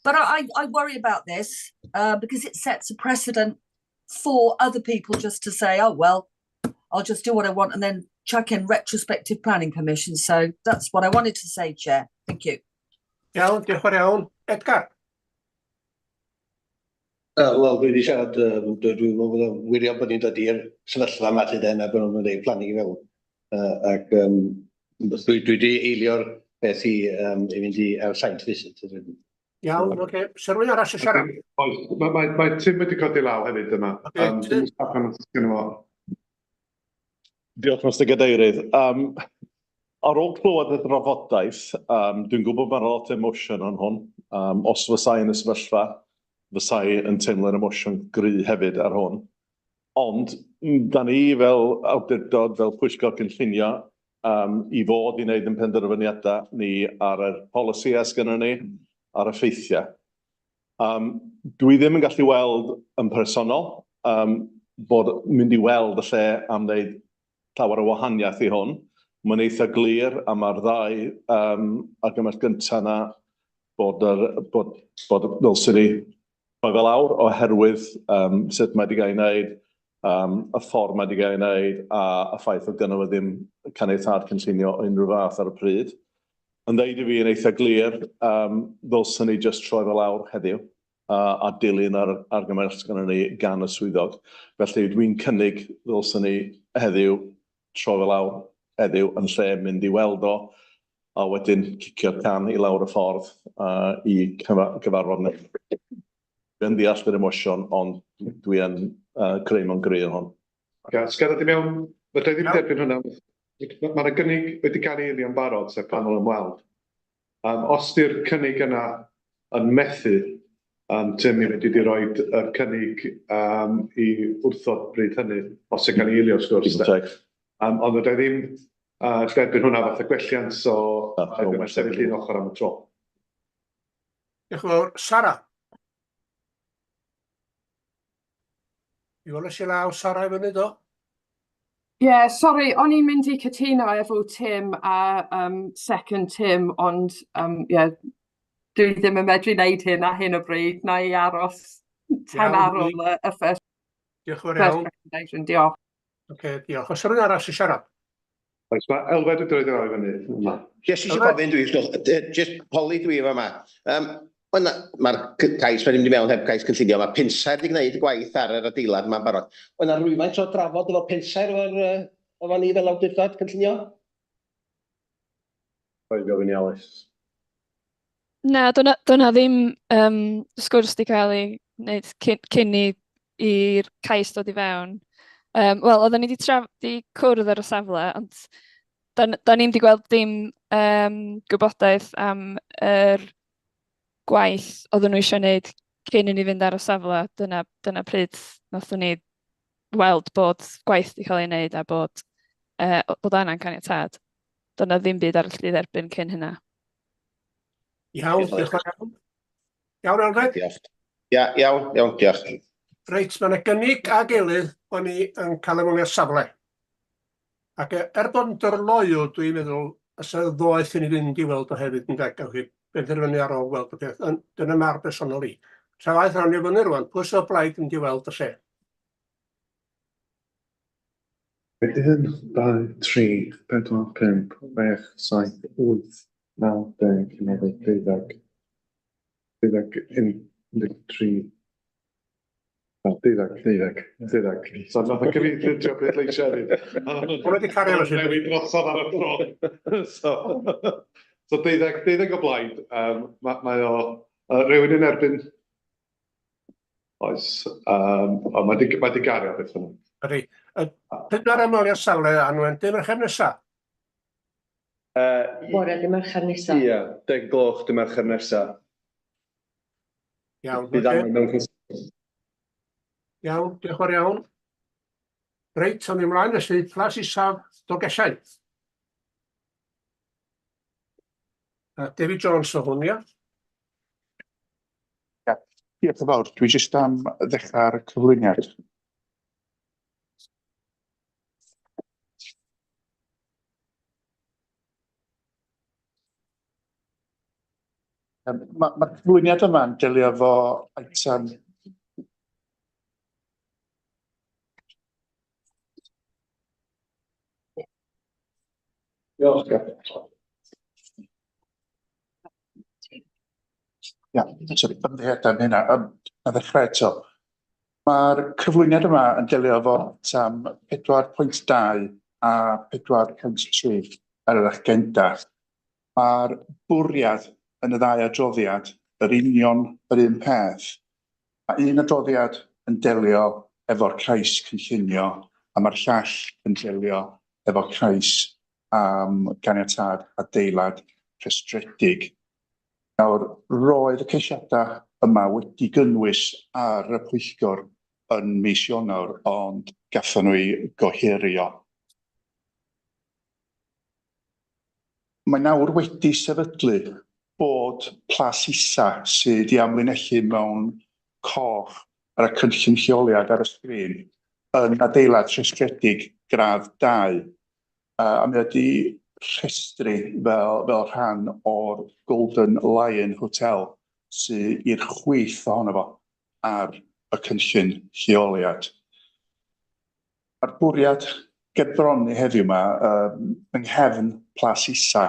[SPEAKER 12] but I worry about this because it sets a precedent for other people just to say, "Oh well, I'll just do what I want," and then chuck in retrospective planning permission. So that's what I wanted to say, Chair. Thank you.
[SPEAKER 2] Iawn, diolch yn fawr iawn. Edgar?
[SPEAKER 11] Wel, dwi wedi siarad, dwi'n meddwl bod o'n wirion bod ni'n dod i'r sefyllfa yma lle dyna bod nhw'n rhoi planning i fewn. Ac dwi wedi eilio'r beth i fynd i ar site visit.
[SPEAKER 2] Iawn, oce. Okay. Oes rhywun arall eisiau siarad?
[SPEAKER 1] Oes, mae Tim wedi codi law hefyd yma.
[SPEAKER 2] Ocê, Tim.
[SPEAKER 1] Dwi'n stop am gynno fo.
[SPEAKER 13] Diolch, Mr Gadeirydd. Ar ôl clywed y drafodaeth, dwi'n gwybod bod lot o emosiwn yn hwn. Os fysai yn y sefyllfa, fysai yn teimlo'r emosiwn gry hefyd ar hwn. Ond, da ni fel awdurdod, fel pwyllgor cynllunio, i fod i wneud yn penderfyniadau ni ar y polisi sgynnon ni, ar y ffeithiau. Dwi ddim yn gallu weld yn personol bod mynd i weld y lle am wneud llawer o wahaniaeth i hwn. Mae'n eitha glir a mae'r ddau argymell gyntaf yna bod ddylswn ni rhoi fel lawr oherwydd sut mae wedi cael ei wneud, y ffordd mae wedi cael ei wneud a y ffaith oedd gynno fo ddim caniatâd cynllunio o unrhyw fath ar y pryd. Yn ddeud i fi yn eitha glir, ddylswn ni just troi fel lawr heddiw. a dilyn yr argymell sgynnon ni gan y swyddog. Felly dwi'n cynnig ddylswn ni heddiw troi fe lawr heddiw yn lle mynd i weld o a wedyn cicio'r can i lawr y ffordd i cyfarfod nesaf. Dwi yn deall yr emosiwn, ond dwi yn creu mewn gry yn hwn.
[SPEAKER 1] Ocê, os ga i ddod i mewn, fedra i ddim derbyn hwnna. Mae 'na gynnig wedi cael ei eilio'n barod, sef panel ymweld. Um, os di'r cynnig yna yn methu, um, Tim, mi fedri di roid y cynnig um, i wrthod bryd hynny, os yn cael ei eilio wrth gwrs.
[SPEAKER 13] Digon teg.
[SPEAKER 1] Um, ond fedra i ddim uh, derbyn hwnna fath o gwelliant, so uh, dwi'n sefyll un ochr am y tro.
[SPEAKER 2] Diolch yn fawr. Sara? Mi weles i law Sara i fyny do?
[SPEAKER 14] Ie, yeah, sori, o'n i'n mynd i cytuno efo Tim a um, second Tim, ond um, yeah, dwi ddim yn medru wneud hyn ar hyn o bryd. Na i aros tan ar ôl y, y first,
[SPEAKER 2] Diolch yn fawr iawn.
[SPEAKER 14] recommendation. Diolch.
[SPEAKER 2] Oce, okay, diolch. Oes rhywun arall sy'n siarad?
[SPEAKER 1] Oes, mae Elfed wedi rhoi dy fyny.
[SPEAKER 15] Jyst eisiau gofyn dwi, jyst holi dwi efo yma. Um, Mae'r cais mae'n mynd i mewn heb gais cynllunio, mae Pensaer wedi gwneud y gwaith ar yr adeilad yma'n barod. Oedd yna rhywfaint o drafod efo Pensaer efo'r efo ni fel awdurdod cynllunio?
[SPEAKER 4] Rhaid gofyn i Alice.
[SPEAKER 6] Na, do'n do 'na ddim um, sgwrs wedi cael ei wneud cyn, cyn i i'r cais dod i fewn. Um, Wel, oedden ni wedi di cwrdd ar y safle, ond da, da ni'm wedi gweld dim um, gwybodaeth am yr gwaith oedden nhw eisiau gwneud cyn i ni fynd ar y safle. Dyna, dyna pryd nathon ni weld bod gwaith wedi cael ei wneud a bod, uh, bod angen caniatâd. Doedd 'na ddim byd arall i dderbyn cyn hynna.
[SPEAKER 2] Iawn, diolch yn fawr. Iawn, Elfed?
[SPEAKER 15] Diolch. Ia, iawn, iawn, diolch.
[SPEAKER 2] Reit, mae yna gynnig ag eilydd bod ni yn cael ymweliad safle. Ac er bod yn dyrloyw, dwi'n meddwl, fysa ddoeth i ni fynd i weld o hefyd, ynde, gewch chi benderfynu ar ôl weld y peth. Ond dyna marn bersonol i. Ta waeth, awn ni fyny rwan, pwy sydd o blaid mynd i weld y lle?
[SPEAKER 1] 1, 2, 3, 4, 5, 6, 7, 8, 9, 10, 11, 12, 12, 13, 12, 12, 12. So nath y cyfieithydd trio pleidleisio hefyd.
[SPEAKER 2] Hwnna wedi cario felly.
[SPEAKER 1] Newid drosodd ar y tro. So, so 12, 12 o blaid. Um, mae, mae o uh, rhywun yn erbyn. Oes. Um, o, mae di, mae di gario beth bynnag.
[SPEAKER 2] Ydy. Pedwar ymweliad safle, Anwen, dim Mercher nesa.
[SPEAKER 3] Bore dy Mercher nesa.
[SPEAKER 4] Ie, 10 gloch dy Mercher nesa.
[SPEAKER 2] Iawn.
[SPEAKER 4] Bydd
[SPEAKER 2] ocê.
[SPEAKER 4] angen mewn cys-
[SPEAKER 2] Iawn, diolch yn fawr iawn. Reit, awn ni ymlaen felly, Plas Isaf, Dolgellau. A David Jones o hwn, ia?
[SPEAKER 16] Ia, diolch yn fawr. Dwi jyst am ddechrau'r cyflwyniad. Mae'r ma cyflwyniad yma'n delio efo eitem
[SPEAKER 9] Diolch.
[SPEAKER 16] Ia, sori, ymddiheuriadau am hynna. Um, na ddechrau eto. Mae'r cyflwyniad yma yn delio efo eitem 4.2 a 4.3 ar yr agenda. Mae'r bwriad yn y ddau adroddiad yr union yr un peth. Mae un adroddiad yn delio efo'r cais cynllunio a mae'r llall yn delio efo cais am ganiatâd adeilad rhestredig. Nawr, roedd y ceisiadau yma wedi gynnwys ar y pwyllgor yn mis Ionawr, ond gathon nhw eu gohirio. Mae nawr wedi sefydlu bod Plas Isa, sydd wedi amlinellu mewn coch ar y cynllun lleoliad ar y sgrin, yn adeilad rhestredig gradd 2, a mae wedi rhestru fel, fel rhan o'r Golden Lion Hotel sydd i'r chwith ohono fo ar y cynllun lleoliad. Mae'r bwriad gerbron ni heddiw 'ma yym yng nghefn Plas Isa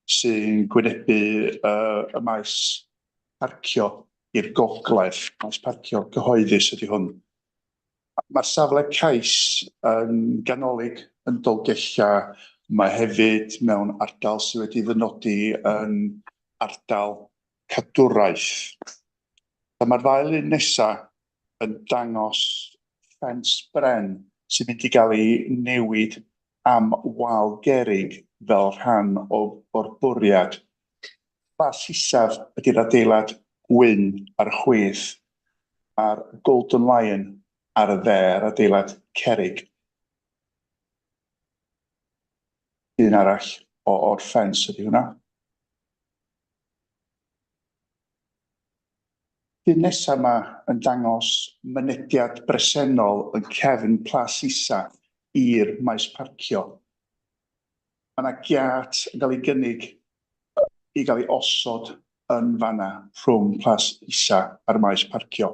[SPEAKER 16] sy'n gwynebu yy y maes parcio. i'r gogledd. Maes parcio cyhoeddus ydy hwn. Mae'r safle cais yn ganolig yn Dolgellau. Mae hefyd mewn ardal sydd wedi ddynodi yn ardal cadwraeth. A mae'r ddau lun nesaf yn dangos ffens bren sy'n mynd i gael ei newid am wal gerrig fel rhan o, o'r bwriad. Plas isaf ydy'r adeilad gwyn ar y chwith a'r Golden Lion ar y dde, yr adeilad cerrig. Un arall o'r ffens ydy hwnna. Llun nesa 'ma yn dangos mynediad bresennol yn cefn Plas Isa i'r maes parcio. Mae 'na giât yn cael ei gynnig i gael ei osod yn fan'na rhwng Plas Isa a'r maes parcio.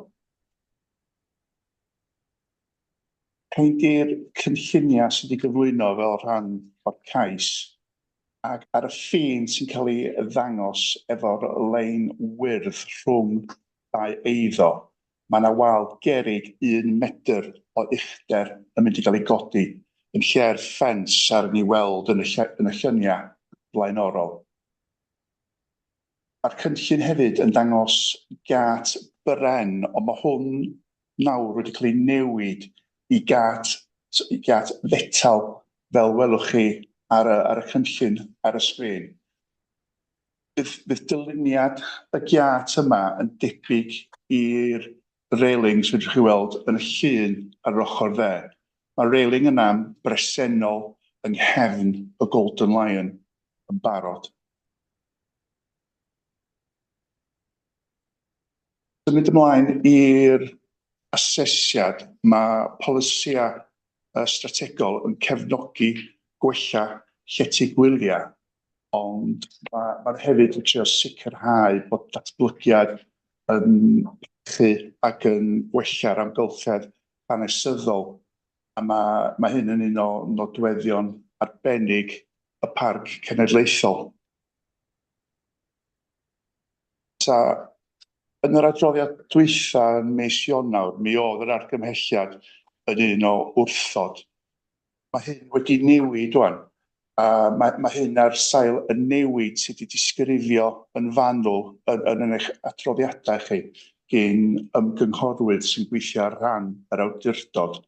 [SPEAKER 16] Rhain 'di'r cynlluniau sydd wedi gyflwyno fel rhan o'r cais, ac ar y ffin sy'n cael ei ddangos efo'r lein wyrdd rhwng dau eiddo, mae yna wal gerrig un medr o uchder yn mynd i gael ei godi yn lle'r ffens aru ni weld yn y yn y lluniau blaenorol. Mae'r cynllun hefyd yn dangos giât bren, ond mae hwn nawr wedi cael ei newid i giât i giât fetal, fel welwch chi ar y, ar y cynllun ar y sgrin. Bydd, bydd dyluniad y giât yma yn debyg i'r railings fedrwch chi weld yn y llun ar yr ochr dde. Mae'r railing yna'n bresennol yng nghefn y Golden Lion yn barod. Symud ymlaen i'r asesiad, mae polisïau strategol yn cefnogi gwella llety gwyliau, ond mae, mae hefyd yn trio sicrhau bod datblygiad yn parchu ac yn gwella'r amgylchedd hanesyddol, a mae, mae hyn yn un o nodweddion arbennig y Parc Cenedlaethol. Ta, yn yr adroddiad dwytha yn mis Ionawr, mi oedd yr argymhelliad yn un o wrthod. Mae hyn wedi newid wan, a mae, mae hyn ar sail y newid sydd wedi disgrifio yn fanwl yn, yn, yn eich adroddiadau chi gyn ymgynghorwyr sy'n gweithio ar ran yr awdurdod.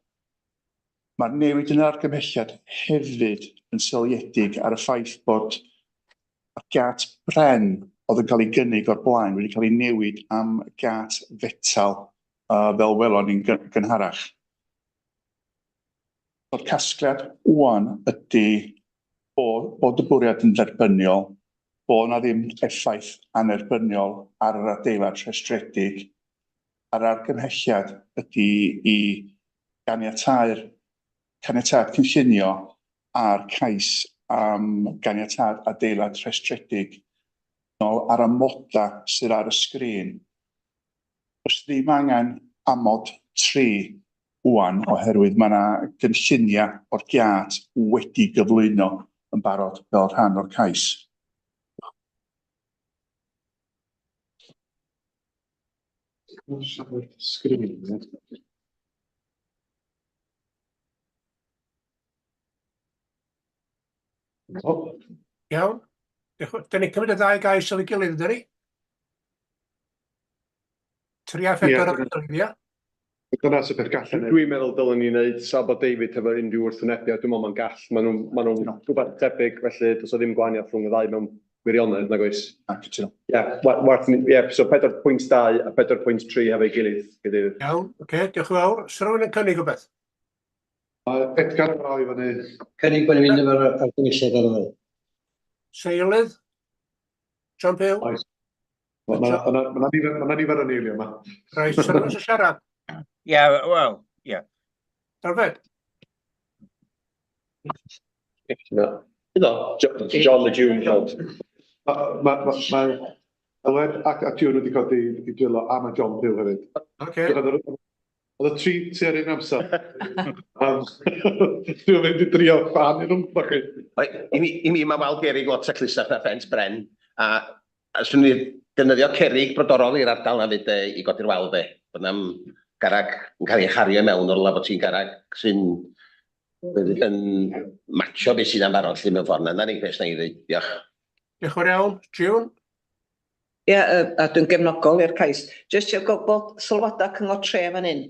[SPEAKER 16] Mae'r newid yn yr argymhelliad hefyd yn seiliedig ar y ffaith bod y giât bren oedd yn cael ei gynnig o'r blaen wedi cael ei newid am giât fetal uh, fel welon ni'n gynharach. So'r casgliad ŵan ydy bod, bod y bwriad yn dderbyniol, bod 'na ddim effaith annerbyniol ar yr adeilad rhestredig, a'r argymhelliad ydy i ganiatáu'r caniatâd cynllunio a'r cais am ganiatâd adeilad rhestredig nol ar amodau sydd ar y sgrin. Does ddim angen amod 3 ŵan oherwydd mae yna gynlluniau o'r giât wedi gyflwyno yn barod fel rhan o'r cais.
[SPEAKER 1] Sgrin.
[SPEAKER 2] Iawn. Dyn ni'n cymryd y ddau gais o'i gilydd, dyn ni? 3 a 4 o'i gilydd, ia?
[SPEAKER 1] Dyna sy'n peth gallen.
[SPEAKER 4] Dwi'n meddwl dylen ni wneud sa bod David hefo unrhyw wrthwynebiad, dwi'n meddwl mae'n gall, maen nhw'n ma nhw rhywbeth tebyg, felly does o ddim gwahaniaeth rhwng y ddau mewn gwirionedd, nag oes?
[SPEAKER 16] Na, cytuno.
[SPEAKER 4] Ie, werth, ie, so 4.2 a 4.3 hefo'i gilydd, cadeirydd.
[SPEAKER 2] Iawn, oce, okay, diolch yn fawr. Sy'n rhywun yn cynnig o beth?
[SPEAKER 1] Mae Edgar yn rhoi fyny.
[SPEAKER 11] Cynnig bod ni'n mynd efo'r argymhelliad ar ôl.
[SPEAKER 2] Seilydd? John Pugh?
[SPEAKER 1] Oes. Mae yna nifer yn eilio yma.
[SPEAKER 2] Rhaid, sy'n rhywun sy'n siarad?
[SPEAKER 7] Ie, wel, ie.
[SPEAKER 2] Dyfed?
[SPEAKER 4] Na. John the June.
[SPEAKER 1] Mae Elwen ac a June wedi codi i dwylo a mae John Pugh hefyd.
[SPEAKER 2] Oce.
[SPEAKER 1] Oedd y tri tua'r un amser. Dwi'n mynd i drio fan i rhwng chi.
[SPEAKER 15] I mi, i mi mae wal gerrig lot taclusach na ffens bren, a A swn i defnyddio cerrig brodorol i'r ardal 'na 'fyd de, i godi'r wal de. Bod na'm garreg yn cael ei chario i mewn o rywle, bod ti'n garreg sy'n yn matcho beth sydd 'na'n barod 'lly mewn ffordd. 'Na 'na'r unig beth 'sna i ddeud. Diolch.
[SPEAKER 2] Diolch yn fawr iawn. June?
[SPEAKER 17] Ie, yy, a dwi'n gefnogol i'r cais. Jyst isio gweld sylwadau Cyngor Tre fan hyn,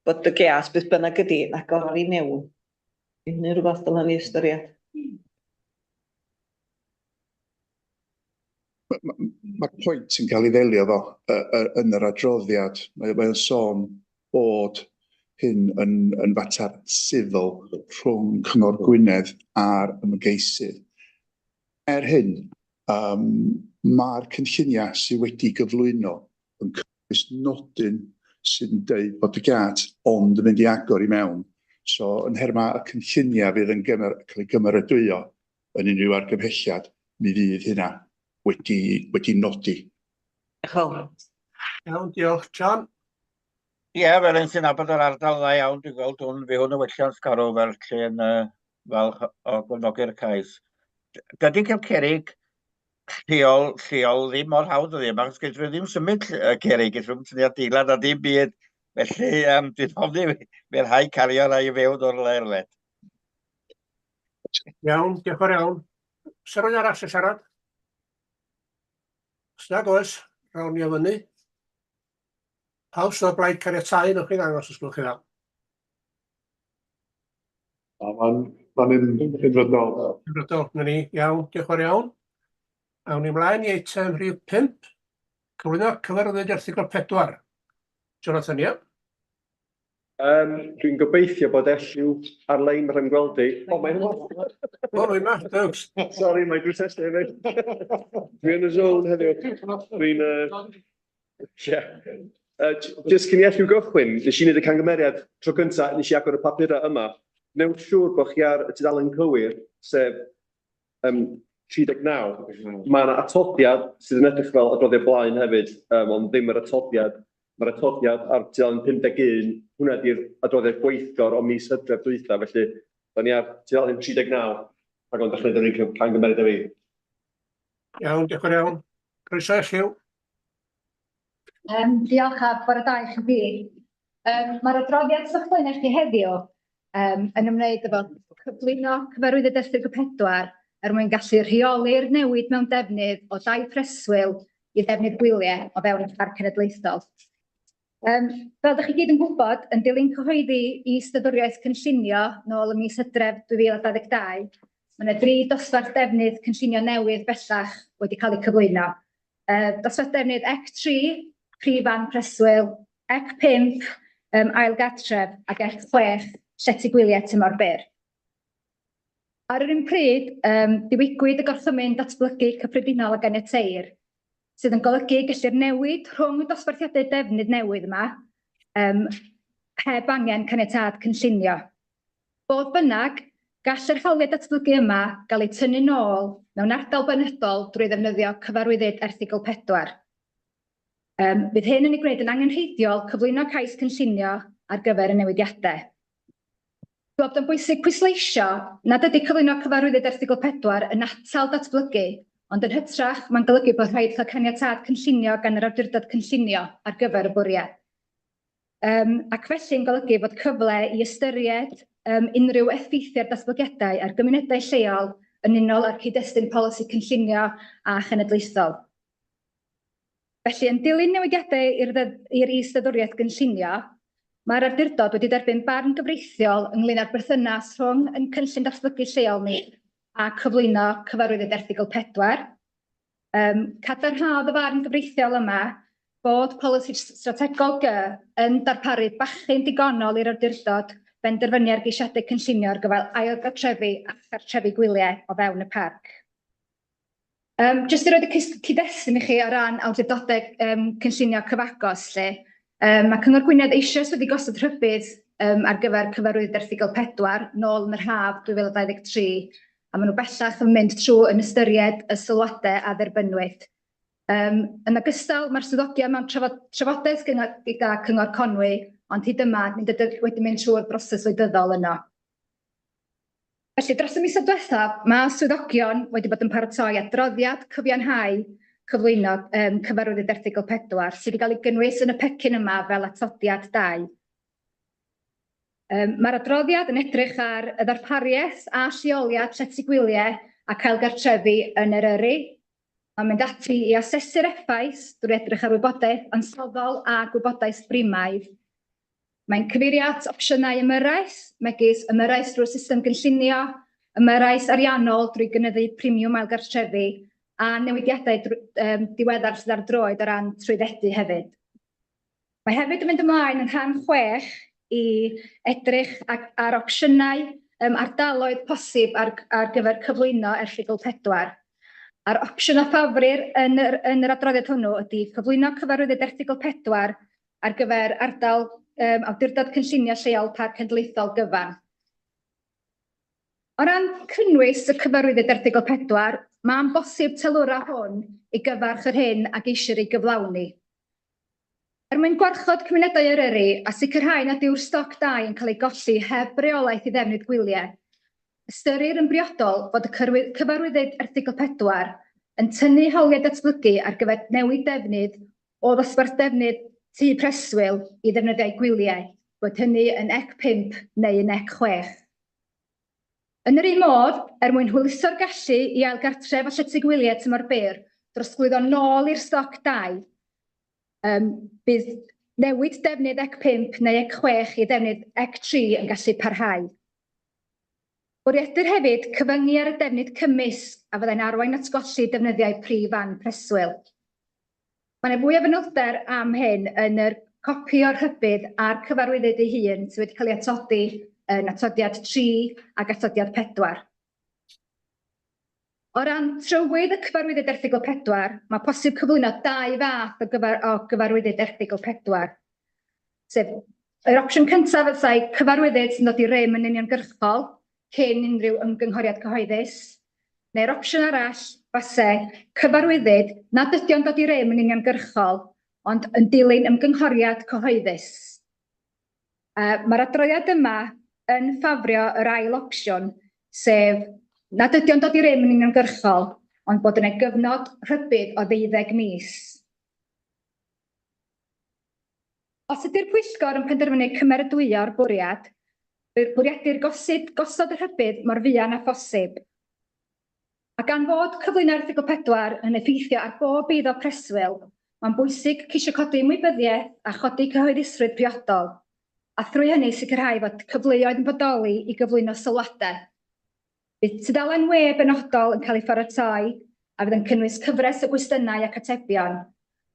[SPEAKER 17] bod y giât beth bynnag ydi yn agor ar i mewn. Ydy hynny'n rhywbeth dylen ni ystyried?
[SPEAKER 16] Mae'r pwynt yn cael ei ddelio fo yn yr adroddiad. Mae o'n sôn bod hyn yn, yn fater sifil rhwng Cyngor Gwynedd a'r ymgeisydd. Er hyn, um, mae'r cynlluniau sydd wedi gyflwyno yn cynnwys nodyn sydd yn deud bod y giât ond yn mynd i agor i mewn. So, yn nhermau y cynlluniau fydd yn gymer, cael ei gymeradwyo yn unrhyw argymhelliad, mi fydd hynna wedi, wedi nodi.
[SPEAKER 17] Diolch yn fawr.
[SPEAKER 2] Iawn, diolch. John?
[SPEAKER 7] Ie, fel un sy'n nabod yr ardal dda iawn, dwi'n gweld hwn, fi hwn yn welliant garw fel lle yn uh, falch o gefnogi'r cais. Dydy cael cerig lleol, lleol ddim mor hawdd ydy, achos gellir ddim symud y cerig, gellir ddim tynnu adeilad a dim byd. Felly, um, dwi'n ofni fe rhaid cario rai i fewn o'r le i'r le.
[SPEAKER 2] Iawn, diolch yn fawr iawn. Oes rhywun arall eisiau siarad? Os nag oes, rawn ni o fyny. Pawb sydd o blaid caniatáu, newch chi ddangos os gwelwch chi dda.
[SPEAKER 1] Mae'n ma unfrydol.
[SPEAKER 2] Unfrydol, na ni. Iawn, diolch yn fawr iawn. Awn ni mlaen i eitem rhif 5. Cyflwyno cyfarwyddyd erthygl 4. Jonathan, ie?
[SPEAKER 4] Um, dwi'n gobeithio bod Elliw ar-lein, mae'n rhaid gweld i. O, mae'n yma.
[SPEAKER 2] O, mae'n yma, thanks.
[SPEAKER 4] Sorry, mae drws nesaf hefyd. Dwi yn y zone heddiw. Dwi'n... Uh, yeah. Just cyn i Elliw gychwyn, nes i wneud y cangymeriad tro cyntaf, nes i agor y papurau yma. Newch siŵr bod chi ar y tudalen cywir, sef um, 39. Mae yna atodiad sydd yn edrych fel adroddiad blaen hefyd, um, ond ddim yr atodiad. Mae'r atodiad ar tudalen 51, hwnna ydy'r adroddiad gweithgor o mis Hydref dwytha, felly da ni ar tudalen 39, rhag ofn dach chi'n gwneud yr un camgymeriad â fi.
[SPEAKER 2] Iawn, diolch yn iawn. Croeso i Lliw.
[SPEAKER 18] Diolch a bore da i chi gyd. Mae'r adroddiad sy'n o'ch i chi heddiw um, yn ymwneud efo cyflwyno cyfarwyddyd erthygl 4 er mwyn gallu rheoli'r newid mewn defnydd o dai preswyl i ddefnydd gwyliau o fewn y Parc Cenedlaethol. Um, fel ydych chi gyd yn gwybod, yn dilyn cyhoeddi is-ddeddfwriaeth cynllunio nôl ym mis Hydref 2022, mae yna dri dosbarth defnydd cynllunio newydd bellach wedi cael eu cyflwyno. Dosbarth defnydd EC 3, prif fan preswyl, EC 5, ail gartref, ac EC 6, llety gwyliau tymor byr. Ar yr un pryd, diwygwyd y gorchymyn datblygu cyffredinol a ganiateir, sydd yn golygu gellir newid rhwng y dosbarthiadau defnydd newydd yma heb angen caniatâd cynllunio. Fodd bynnag, gall yr hawliau datblygu yma gael eu tynnu nôl mewn ardal benodol drwy ddefnyddio cyfarwyddyd Erthygl 4. Um, bydd hyn yn ei gwneud yn angenrheidiol cyflwyno cais cynllunio ar gyfer y newidiadau. Dwi'n meddwl bod o'n bwysig pwysleisio nad ydy cyflwyno cyfarwyddyd Erthygl 4 yn atal datblygu, ond yn hytrach mae'n golygu bod rhaid cael caniatâd cynllunio gan yr awdurdod cynllunio ar gyfer y bwriad. Yym, ac felly'n golygu bod cyfle i ystyried um, unrhyw effeithiau'r datblygiadau ar gymunedau lleol yn unol â'r cyd-destun polisi cynllunio a chenedlaethol. Felly, yn dilyn newidiadau i'r i'r is-ddeddfwriaeth gynllunio, mae'r awdurdod wedi derbyn barn gyfreithiol ynglyn â'r berthynas rhwng ein cynllun datblygu lleol ni a cyflwyno cyfarwyddyd erthygl 4. Cadarnhaodd y farn gyfreithiol yma bod polisi strategol G yn darparu bachyn digonol i'r awdurdod benderfynu ar geisiadau cynllunio ar gyfer ail gartrefi a chartrefi gwyliau o fewn y parc. Um, jyst i roed y cyd-destun i chi o ran awdurdodau um, cynllunio cyfagos, lle, mae Cyngor Gwynedd eisoes wedi gosod rhybudd ar gyfer cyfarwyddyd erthygl 4 nôl yn yr haf 2023, a maen nhw bellach yn mynd trwy yn ystyried y sylwadau a dderbynnwyd. Yn ogystal, mae'r swyddogion mewn trafodaeth gyda Cyngor Conwy, ond hyd yma nid ydynt wedi mynd trwy'r broses wleidyddol yno. Felly, dros y misoedd diwethaf, mae swyddogion wedi bod yn paratoi adroddiad cyfiawnhau cyflwyno um, cyfarwyddyd erthygl 4 sydd wedi cael ei gynnwys yn y pecyn yma fel atodiad 2. Um, Mae'r adroddiad yn edrych ar y ddarpariaeth a lleoliad llety gwyliau ac ailgartrefi yn Eryri. Mae'n mynd ati i asesu'r effaith drwy edrych ar wybodaeth ansoddol a gwybodaeth brimaidd. Mae'n cyfeirio at opsiynau ymyrraeth, megis ymyrraeth drwy'r system gynllunio, ymyrraeth ariannol drwy gynyddu primiwm ailgartrefi, a newidiadau um, diweddar sydd ar droed o ran trwyddedu hefyd. Mae hefyd yn mynd ymlaen yn rhan 6 i edrych ac, ar opsiynau um, ardaloedd posib ar, ar gyfer cyflwyno erthygl 4. A'r opsiwn a ffafrir yn yr, yn yr adroddiad hwnnw ydy cyflwyno cyfarwyddyd erthygl 4 ar gyfer ardal um, awdurdod cynllunio lleol Parc Cenedlaethol gyfan. O ran cynnwys y cyfarwyddyd erthygl 4, mae'n bosib telwra hwn i gyfarch yr hyn a geisir ei gyflawni. Er mwyn gwarchod cymunedau Eryri a sicrhau nad yw'r stoc dai yn cael ei golli heb reolaeth i ddefnydd gwyliau, ystyrir yn briodol fod y cyfarwyddyd Erthygl 4 yn tynnu hawliau datblygu ar gyfer newid defnydd o ddosbarth defnydd tŷ preswyl i ddefnyddiau gwyliau, boed hynny yn ec 5 neu yn ec 6. Yn yr un modd, er mwyn hwyluso'r gallu i ailgartref a llety gwyliau tymor byr drosglwyddo nôl i'r stoc dai, um, bydd newid defnydd ec 5 neu ec 6 i ddefnydd ec 3 yn gallu parhau. Bwriedir hefyd cyfyngu ar y defnydd cymysg a fyddai'n arwain at golli defnyddiau prif fan preswyl. Mae yna fwy o fanylder am hyn yn yr copi o'r rhybudd a'r cyfarwyddyd ei hun sydd wedi cael ei atodi yn atodiad 3 ac atodiad 4. O ran trywydd y cyfarwyddyd erthygl 4, mae posib cyflwyno dau fath o, gyfar o gyfarwyddyd erthygl 4. Sef, yr opsiwn cyntaf fyddai cyfarwyddyd sy'n dod i rym yn uniongyrchol cyn unrhyw ymgynghoriad cyhoeddus, neu'r opsiwn arall fase cyfarwyddyd nad ydy o'n dod i rym yn uniongyrchol, ond yn dilyn ymgynghoriad cyhoeddus. Uh, Mae'r adroddiad yma yn ffafrio yr ail opsiwn, sef nad ydy o'n dod i rym yn uniongyrchol, ond bod yna gyfnod rhybudd o ddeuddeg mis. Os ydy'r pwyllgor yn penderfynu cymeradwyo'r bwriad, bwriedir gosod, gosod y rhybudd mor fuan â phosib. A gan fod cyflwyno erthygl 4 yn effeithio ar bob eiddo preswyl, mae'n bwysig ceisio codi ymwybyddiaeth a chodi cyhoeddusrwydd priodol, a thrwy hynny sicrhau fod cyfleoedd yn bodoli i gyflwyno sylwadau. Bydd tudalen we benodol yn cael ei pharatoi a fydd yn cynnwys cyfres o gwestiynau ac atebion.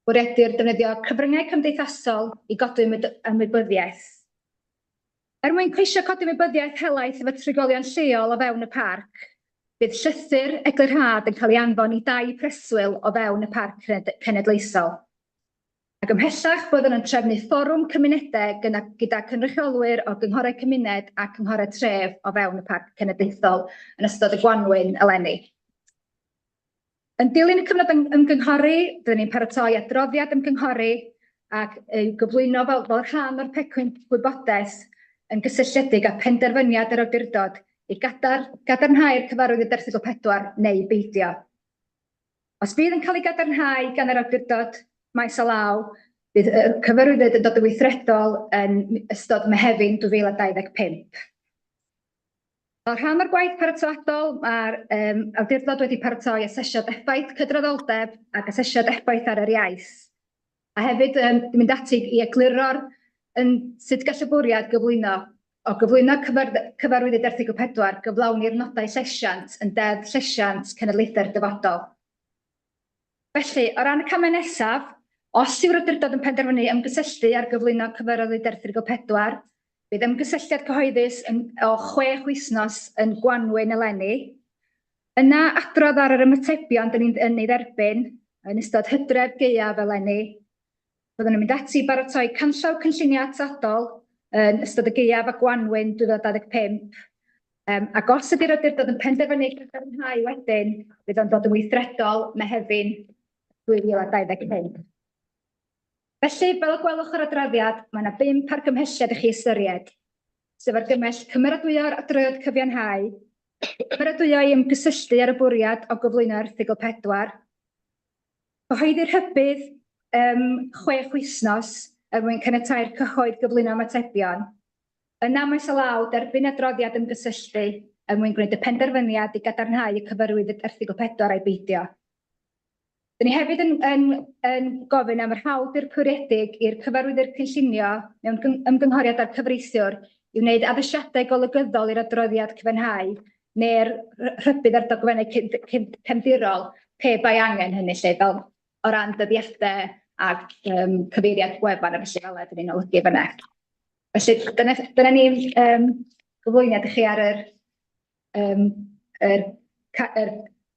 [SPEAKER 18] Bwriedir defnyddio cyfryngau cymdeithasol i godi ymwybyddiaeth. Er mwyn ceisio codi ymwybyddiaeth helaeth efo trigolion lleol o fewn y parc, bydd llythyr eglurhad yn cael ei anfon i dai preswyl o fewn y Parc Cenedlaethol. Ac ymhellach, byddwn yn trefnu fforwm cymunedau gyda, gyda cynrychiolwyr o gynghorau cymuned a cynghorau tref o fewn y Parc Cenedlaethol yn ystod y gwanwyn eleni. Yn dilyn y cyfnod ymgynghori, byddwn ni'n paratoi adroddiad ymgynghori ac ei gyflwyno fel, fel rhan o'r pecyn gwybodaeth yn gysylltiedig â penderfyniad yr awdurdod i gadar, gadarnhau'r cyfarwyddyd erthygl 4 neu beidio. Os bydd yn cael ei gadarnhau gan yr awdurdod maes o law, bydd y cyfarwyddyd yn dod yn weithredol yn ystod Mehefin 2025. Fel rhan o'r gwaith paratoadol, mae'r um, awdurdod wedi paratoi asesiad effaith cydraddoldeb ac asesiad effaith ar yr iaith. A hefyd um, mynd ati i egluro'r yn sut gall y bwriad gyflwyno o gyflwyno cyfar, cyfarwyddyd erthygl 4 gyflawni'r nodau llesiant yn Deddf Llesiant Cenedlaethau'r Dyfodol. Felly, o ran y camau nesaf, os yw'r awdurdod yn penderfynu ymgysylltu ar gyflwyno cyfarwyddyd erthygl 4, bydd ymgysylltiad cyhoeddus yn, o 6 wythnos yn gwanwyn eleni. Yna adrodd ar yr ymatebion dyn ni'n yn ei dderbyn yn ystod hydref gaeaf eleni. Byddwn yn mynd ati i baratoi canllaw cynllunio atodol yn ystod y gaeaf a gwanwyn 2025. Um, ac os ydy'r awdurdod yn penderfynu cadarnhau wedyn, bydd o'n dod yn weithredol Mehefin 2025. Felly, fel y gwelwch o'r adroddiad, mae yna bump argymhelliad i chi ystyried, sef argymell cymeradwyo'r adroddiad cyfiawnhau, cymeradwyo i ymgysylltu ar y bwriad o gyflwyno erthygl 4, Cyhoeddir rhybudd um, 6 wythnos er mwyn caniatáu'r cyhoedd gyflwyno ymatebion. Yna maes o law derbyn adroddiad ymgysylltu er mwyn gwneud y penderfyniad i gadarnhau y cyfarwyddyd erthygl 4 ai beidio. Dyn ni hefyd yn, yn, yn gofyn am yr hawl dirprwyedig i'r cyfarwyddwr cynllunio mewn ymgynghoriad â'r cyfreithiwr i wneud addasiadau golygyddol i'r adroddiad cyfiawnhau neu'r rhybudd ar dogfennau cefndirol pe bai angen hynny 'lly, fel o ran dyddiadau ac cyfeiriad gwefan a felly fel 'na 'dan ni'n olygu fan'na. Felly dyna, dyna ni gyflwyniad i chi ar yr, yr, yr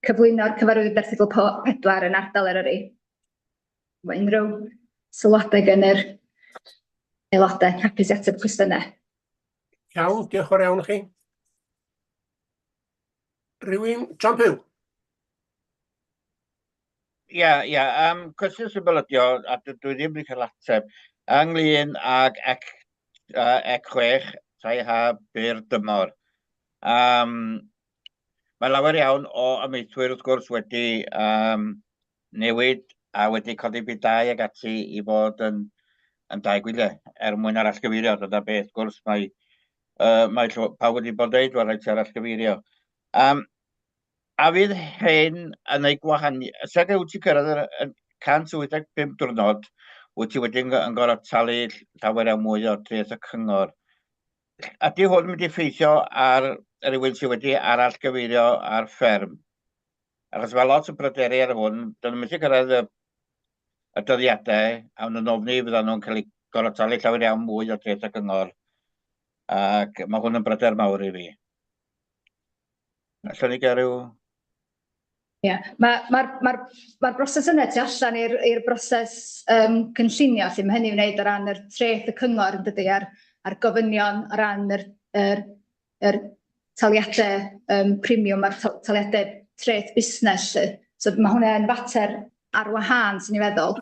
[SPEAKER 18] cyflwyno'r cyfarwyddyd erthygl 4 yn ardal Eryri. Mae unrhyw sylwadau gan yr aelodau, hapus i ateb cwestiynau.
[SPEAKER 2] Iawn, diolch yn fawr iawn i chi. Rhywun, John Pugh?
[SPEAKER 7] Ia, ia. Cwestiwn syml ydi o, a dwi ddim wedi cael ateb, ynglyn ag ec, ec 6, tai ha byr dymor. Mae lawer iawn o amaethwyr wrth gwrs wedi newid a wedi codi byd dau ag ati i fod yn, yn dai gwyliau er mwyn arallgyfeirio. Dyna beth, wrth gwrs, mae, mae pawb wedi bod yn dweud, wel, rhaid ti arallgyfeirio. A fydd hyn yn ei gwahanu... Os wyt ti'n cyrraedd yr 185 diwrnod, wyt ti wedyn yn gorfod talu llawer iawn mwy o dreth y cyngor. Ydy hwn yn mynd i effeithio ar rywun sydd wedi arallgyfeirio ar fferm? Achos mae lot o bryderu ar hwn, dyn nhw'n methu cyrraedd y dyddiadau, a maen nhw'n ofni fyddan nhw'n cael eu gorfod talu llawer iawn mwy o dreth y cyngor, ac mae hwn yn bryder mawr i fi. Allwn ni gael rhyw...
[SPEAKER 18] Ie, mae'r ma, ma, ma broses yna tu allan i'r broses cynllunio, lle mae hynny i'w wneud o ran yr treth y cyngor yn dydy, a'r gofynion o ran yr taliadau premium a'r taliadau treth busnes. Lly. So mae hwnna yn fater ar wahân, sy'n i'n feddwl.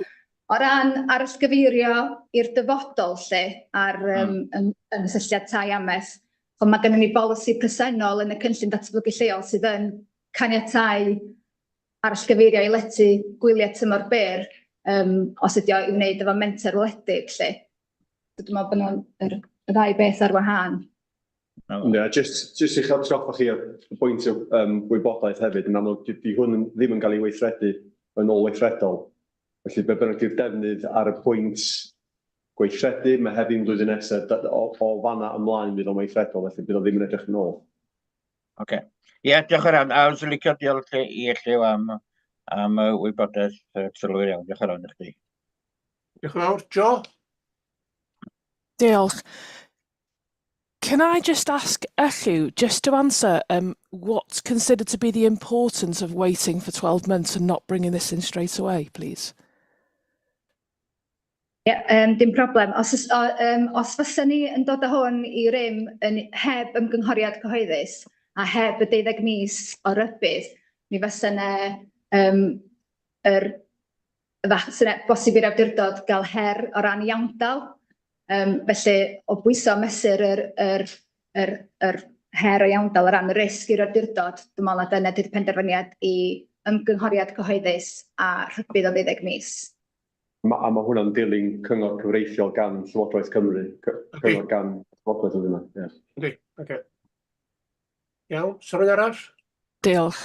[SPEAKER 18] O ran arallgyfeirio i'r dyfodol lle, ar ymgysylltiad tai amaeth, ond mae gennym ni bolisi presennol yn y cynllun datblygu lleol sydd yn caniatáu arallgyfeirio i lety gwyliau tymor byr, os ydy o i wneud efo menter wledig 'lly. So dwi'n meddwl bod nhw'n y ddau beth ar wahân.
[SPEAKER 4] Ie, jyst i'ch atgoffa chi o bwynt o wybodaeth hefyd, yn amlwg di hwn ddim yn cael ei weithredu yn ôl weithredol. Felly be bynnag di'r defnydd ar y pwynt gweithredu, mae hefyd flwyddyn nesaf, o fanna ymlaen fydd o'n weithredol, felly bydd o ddim yn edrych yn ôl.
[SPEAKER 7] Oce. Ie, diolch yn fawr. A fyswn licio diolch i Elliw am y wybodaeth trylwyr iawn. Diolch yn fawr i chdi.
[SPEAKER 2] Diolch yn fawr. Jo?
[SPEAKER 19] Diolch. Can I just ask Elliw, just to answer what's considered to be the importance of waiting for 12 months and not bringing this in straight away, please?
[SPEAKER 18] Ie, dim problem. Os fysa ni yn dod â hwn i rym yn heb ymgynghoriad cyhoeddus a heb y 12 mis o rybudd, mi fysa 'na fysa bosib i'r awdurdod gael her o ran iawndal. Felly, o bwyso a mesur yr her o iawndal o ran y risg i'r awdurdod, dwi'n meddwl na dyna 'di'r penderfyniad i ymgynghoriad cyhoeddus a rhybudd o 12 mis.
[SPEAKER 4] A ma' hwnna'n dilyn cyngor cyfreithiol gan Llywodraeth Cymru, cyngor gan Llywodraeth oedd hwnna, ie.
[SPEAKER 2] Yndi, oce. Iawn, so rhywun arall?
[SPEAKER 19] Diolch.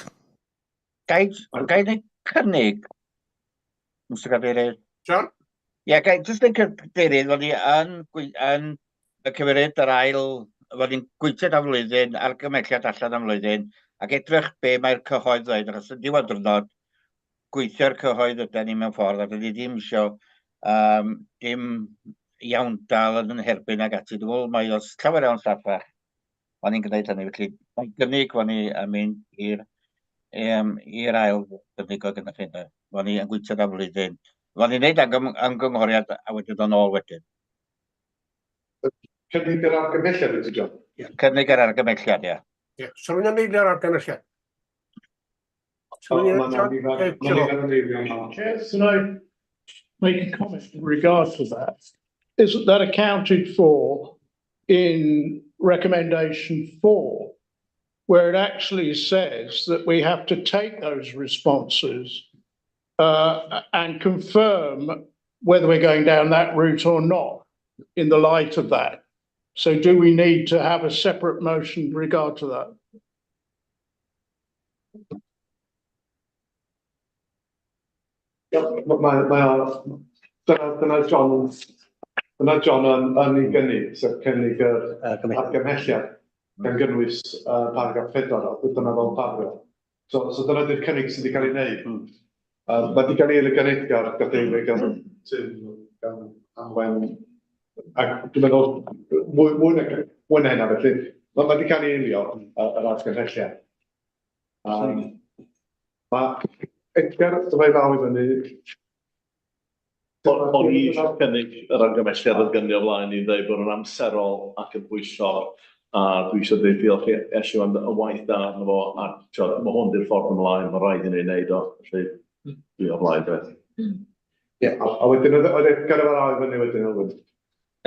[SPEAKER 7] Ga i wneud cynnig, Mr Cadeirydd?
[SPEAKER 2] John?
[SPEAKER 7] Ie, ga i jyst wneud cadeirydd, fod ni yn y cyfeirid yr ail, fod ni'n gweithio am flwyddyn, argymelliad allan am flwyddyn, ac edrych be mae'r cyhoedd ddweud, achos yn diwedd diwrnod, gweithio'r cyhoedd ydy ni mewn ffordd, a dyn ni ddim isio dim iawndal yn herbyn ag ati. Dwi'n meddwl mae os llawer iawn saffach, o'n ni'n gwneud hynny, felly mae'n gynnig fod ni yn mynd i'r ail gynnig o gyda chi. Fod ni yn gweithio am flwyddyn. Fod ni'n gwneud ymgynghoriad a wedyn dod nôl wedyn.
[SPEAKER 1] Cynnig yr argymhelliad ydy, John?
[SPEAKER 7] Cynnig yr argymhelliad, ie.
[SPEAKER 2] Ie, so rhywun yn eilio'r argymhelliad?
[SPEAKER 9] Chair, can I make a comment in regard to that? Isn't that accounted for in recommendation 4, where it actually says that we have to take those responses And confirm whether we're going down that route or not in the light of that. So do we need to have a separate motion in regard to that?
[SPEAKER 1] Mae, mae, mae o, dyna, dyna John, dyna John yn, yn ei gynnig, sef cynnig yr argymhelliad, gan gynnwys paragraff 4, a dyna fel paragraff. So, so dyna di'r cynnig sydd wedi cael ei wneud. Mae wedi cael ei eilio gan Edgar, gadeirio gan Tim, gan Anwen, ac dwi'n meddwl mwy, mwy, na, mwy na hynna, felly mae wedi cael ei eilio yr argymhelliad. Mae Edgar, dyma i law i fyny.
[SPEAKER 13] O'n i eisiau cynnig yr argymhelliad oedd gen i o flaen i ddweud bod yn amserol ac yn bwyllog, a dwi eisiau dweud diolch i Elliw am y waith da arno fo, a tibod, mae hwn di'r ffordd ymlaen, mae rhaid i ni wneud o, felly dwi o blaid beth.
[SPEAKER 1] Ie, a wedyn oedd oedd Edgar efo law i fyny wedyn, Elwyn.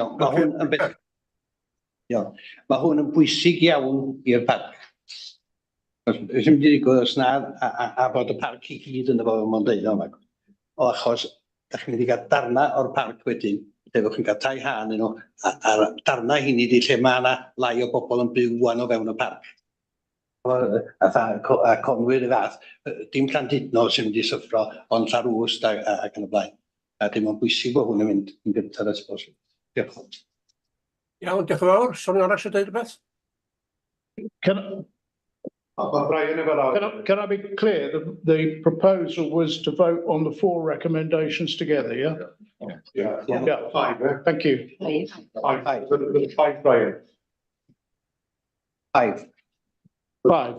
[SPEAKER 11] Iawn, mae hwn yn beth... Iawn, mae hwn yn bwysig iawn i'r parc. Os beth sy'n mynd i ddigwydd os na, a, a, a bod y parc i gyd yn y fo, mae'n deud o, o achos, da chi'n mynd i gael darna o'r parc wedyn, lle fyddwch chi'n cael tai ha yn nhw, a, a'r darna hynny di lle mae yna lai o bobl yn byw wan o fewn y parc. A, a Conwy'r y fath, dim Llandudno sy'n mynd i syffro, ond Llanrwst a, a, ac yn y blaen. A dim ond bwysig bod hwn yn mynd yn gyntaf, I suppose. Diolch.
[SPEAKER 2] Iawn, diolch yn fawr. Swn arall eisiau dweud rhywbeth?
[SPEAKER 9] Can,
[SPEAKER 1] Mae Brian efo law.
[SPEAKER 9] Can I be clear? The proposal was to vote on the four recommendations together, yeah?
[SPEAKER 1] Yeah.
[SPEAKER 9] Yeah.
[SPEAKER 1] Five, eh?
[SPEAKER 9] Thank you.
[SPEAKER 1] Five. Five, five, Brian.
[SPEAKER 11] Five.
[SPEAKER 9] Five.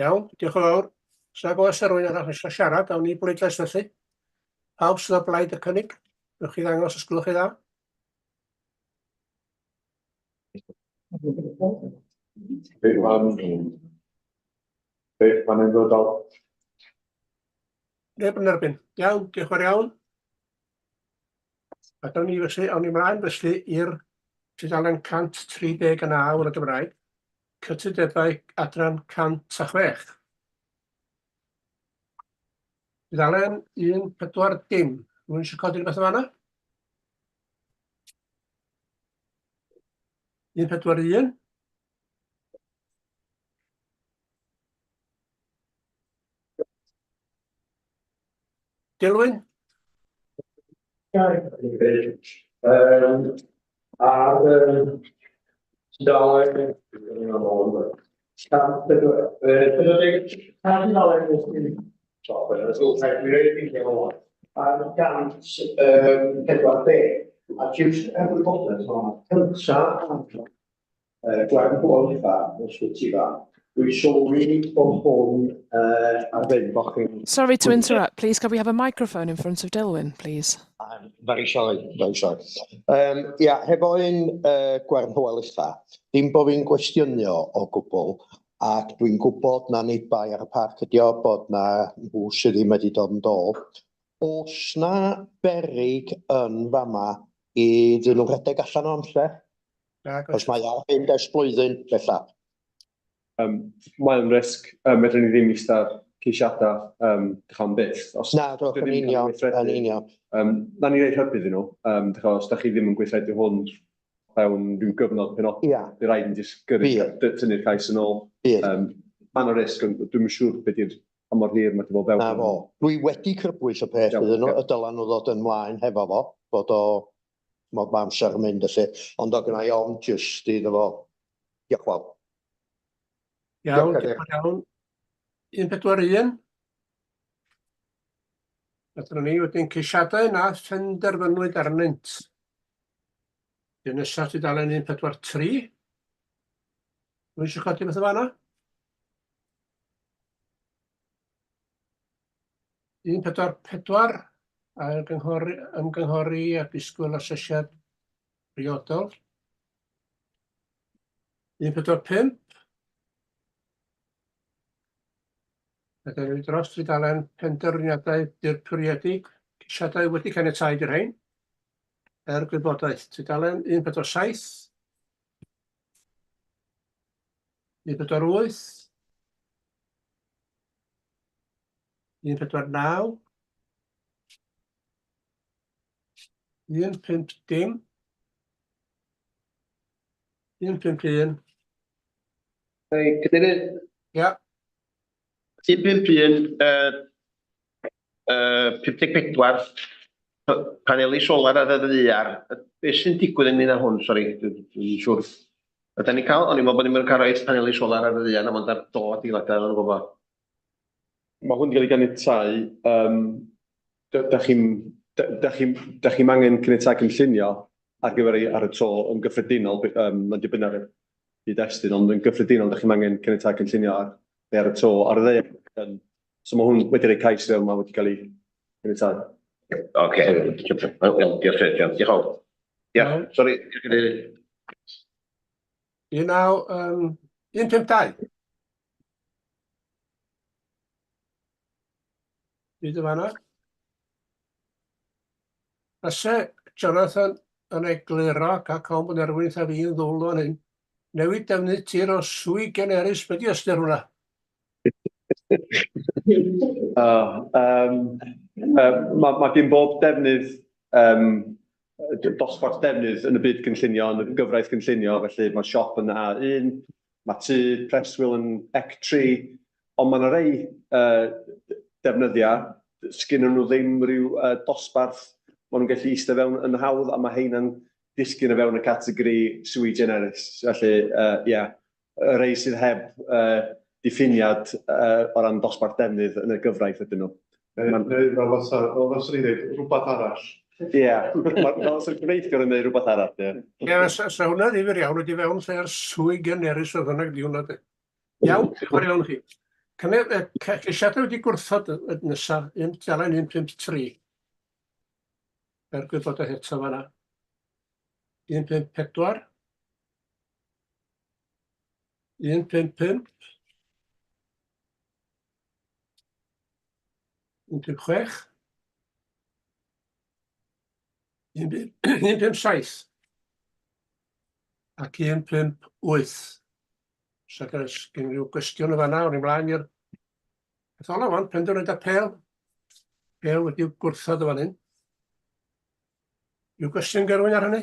[SPEAKER 2] Iawn, diolch yn fawr. Os nag oes rhywun arall eisiau siarad, awn ni bleidlais felly. Pawb sydd o blaid y cynnig, newch chi ddangos os gwelwch chi dda.
[SPEAKER 1] Mae'n unfrydol.
[SPEAKER 2] Neb yn erbyn. Iawn, diolch yn fawr iawn. A dyna ni felly, awn ni mlaen felly i'r tudalen 139 yn y Gymraeg, cytundebau adran 106. Tudalen 140. Rwy'n eisiau codi rhywbeth yma yna? 141. Dilwyn?
[SPEAKER 20] Ar tudalen, ar 140, a jyst er wybodaeth o'n cynta Gwaun Hywel Dda, Ysbyty Dda. Dwi'n sylwi bod hwn ar fynd bo chi'n...
[SPEAKER 19] Sorry to interrupt. Please, can we have a microphone in front of Dilwyn, please?
[SPEAKER 10] I'm very sorry, very sorry. Ia, hefo un Gwern Hywel Ucha, dim bo fi'n gwestiynu o o gwbl, ac dwi'n gwybod na nid bai ar y parc ydi o, bod na nhw sydd ddim wedi dod yn dôl. Oes na beryg yn fama iddyn nhw rhedeg allan o amser?
[SPEAKER 2] Nag oes.
[SPEAKER 10] Os mae ar fynd ers blwyddyn, bellach.
[SPEAKER 4] Mae o'n risg. Fedrwn ni ddim eistedd ceisiadau dych am byth. Os
[SPEAKER 10] Na, dwch, yn union, yn union.
[SPEAKER 4] Na ni roi rhybudd iddyn nhw. Dych os da chi ddim yn gweithredu hwn fewn rhyw gyfnod penodol, bydd rhaid ni jyst gyrru, tynnu'r cais yn ôl. Mae yna risg, ond dwi'm yn siŵr beth yw'r pa mor hir mae wedi bod fewn.
[SPEAKER 10] Na fo. Dwi wedi crybwyll y peth iddyn nhw, y dylan nhw ddod ymlaen hefo fo, bod o, mod mae amser yn mynd felly, ond o gynna i ofn jyst iddo fo. Diolch yn fawr.
[SPEAKER 2] Iawn, diolch yn iawn. 141. A dyna ni wedyn ceisiadau na phenderfynwyd arnynt. Dyn nesaf tudalen 143. Rwy'n eisiau codi beth o fanna? 144, ail ymgynghori a disgwyl asesiad priodol. 145. A dyn ni dros tudalen penderfyniadau dirprwyedig, ceisiadau wedi caniatáu di'r rhain. Er gwybodaeth, tudalen 147. 148. 149. 150. 151.
[SPEAKER 15] Hei, cadeirydd.
[SPEAKER 2] Ia.
[SPEAKER 15] 151, 54, paneli solar ar y ddaear. Be sy'n digwydd ynglyn â hwn? Sori, dwi'n siŵr. Ydan ni'n cael, o'n i'n meddwl bod ni'n mynd cael rhoi paneli solar ar y ddaear, na mond ar do adeiladau, o'n i'n gwybod.
[SPEAKER 4] Mae hwn wedi cael ei ganiatáu, yym, da chi'n da chi'n da chi'm angen caniatâd cynllunio ar gyfer ei ar y to yn gyffredinol, mae'n dibynnu ar y gyd-destun, ond yn gyffredinol da chi'm angen caniatâd cynllunio ar neu ar y to, ar y ddaear. So mae hwn wedi rhoi cais i fewn, mae wedi cael ei ganiatáu.
[SPEAKER 15] Ocê, iawn, diolch, diolch, diolch. Diolch, sori, cadeirydd.
[SPEAKER 2] 19, um, 152. Byd yn fanna. Fyse Jonathan yn egluro, cael cawn bod erwyn eitha fi'n ddwl fan hyn, newid defnydd tir o sui generis, be di ystyr hwnna?
[SPEAKER 4] Oh, um, mae ma gen bob defnydd, um, dosbarth defnydd yn y byd cynllunio, yn y gyfraith cynllunio, felly mae siop yn A1, Mae tŷ preswyl yn ec 3, ond mae 'na rei defnyddiau, sgynnon nhw ddim rhyw dosbarth maen nhw'n gallu eistedd fewn yn hawdd, a mae heina'n disgyn o fewn y categori sui generis. Felly, ie, y rei sydd heb diffiniad o ran dosbarth defnydd yn y gyfraith ydyn nhw.
[SPEAKER 1] Neu, neu fel fysa, fel fyswn i'n dweud, rhywbeth arall.
[SPEAKER 4] Ie, fel fysa'r cyfreithiwr yn dweud rhywbeth arall, ie.
[SPEAKER 2] Ie, sa hwnna ddifyr iawn, wedi fewn lle'r sui generis oedd hwnna, di hwnna de. Iawn, diolch yn fawr iawn chi. Cynnig, ceisiadau wedi gwrthod y nesa, un tudalen 153. Er gwybodaeth eto fanna. 154. 155. 16. 157. Ac 158. Os oes gen rhyw gwestiwn yn fanna, o'n i mlaen i'r peth olaf wan, penderfyniad apêl. Apêl wedi'w gwrthod yn fan hyn. Yw gwestiwn Gerwyn ar hynny?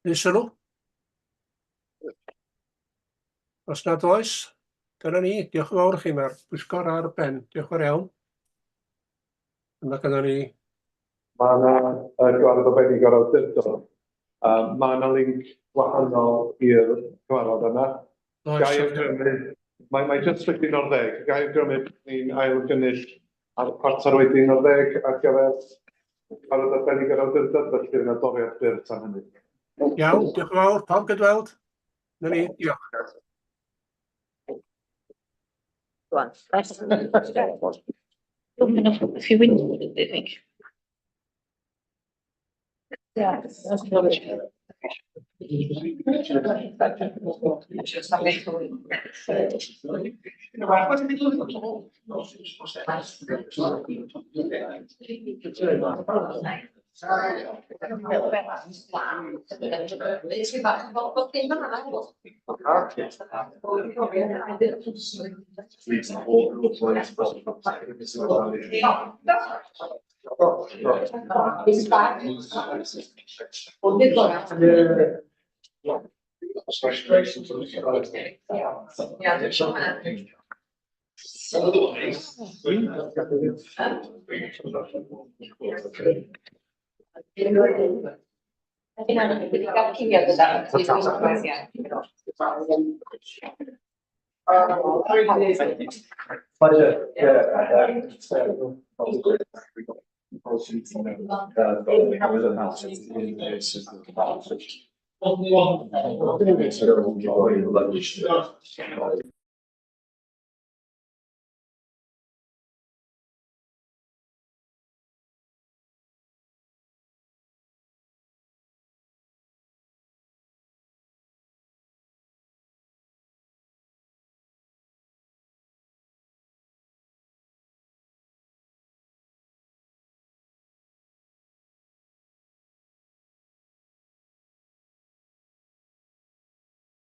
[SPEAKER 2] Neu sylw? Os nad oes, dyna ni. Diolch yn fawr i chi. Mae'r pwyllgor ar ben. Diolch yn fawr iawn. Yma gyda ni.
[SPEAKER 1] Mae yna gyfarfod arbennig o'r awdurdod. Mae yna link gwahanol i'r cyfarfod yna.
[SPEAKER 2] Oes.
[SPEAKER 1] Ga i awgrymu, mae, mae jyst wedi 11, ga i awgrymu bod ni'n ailgynnull ar 11:15 ar gyfer cyfarfod arbennig yr awdurdod, felly fydd yna doriad byr tan hynny.
[SPEAKER 2] Iawn, diolch yn fawr. Pawb gydweld. Na ni, diolch.
[SPEAKER 17] Go on. Open up a few windows, I think. Yeah.
[SPEAKER 4] Pleasure. Yeah.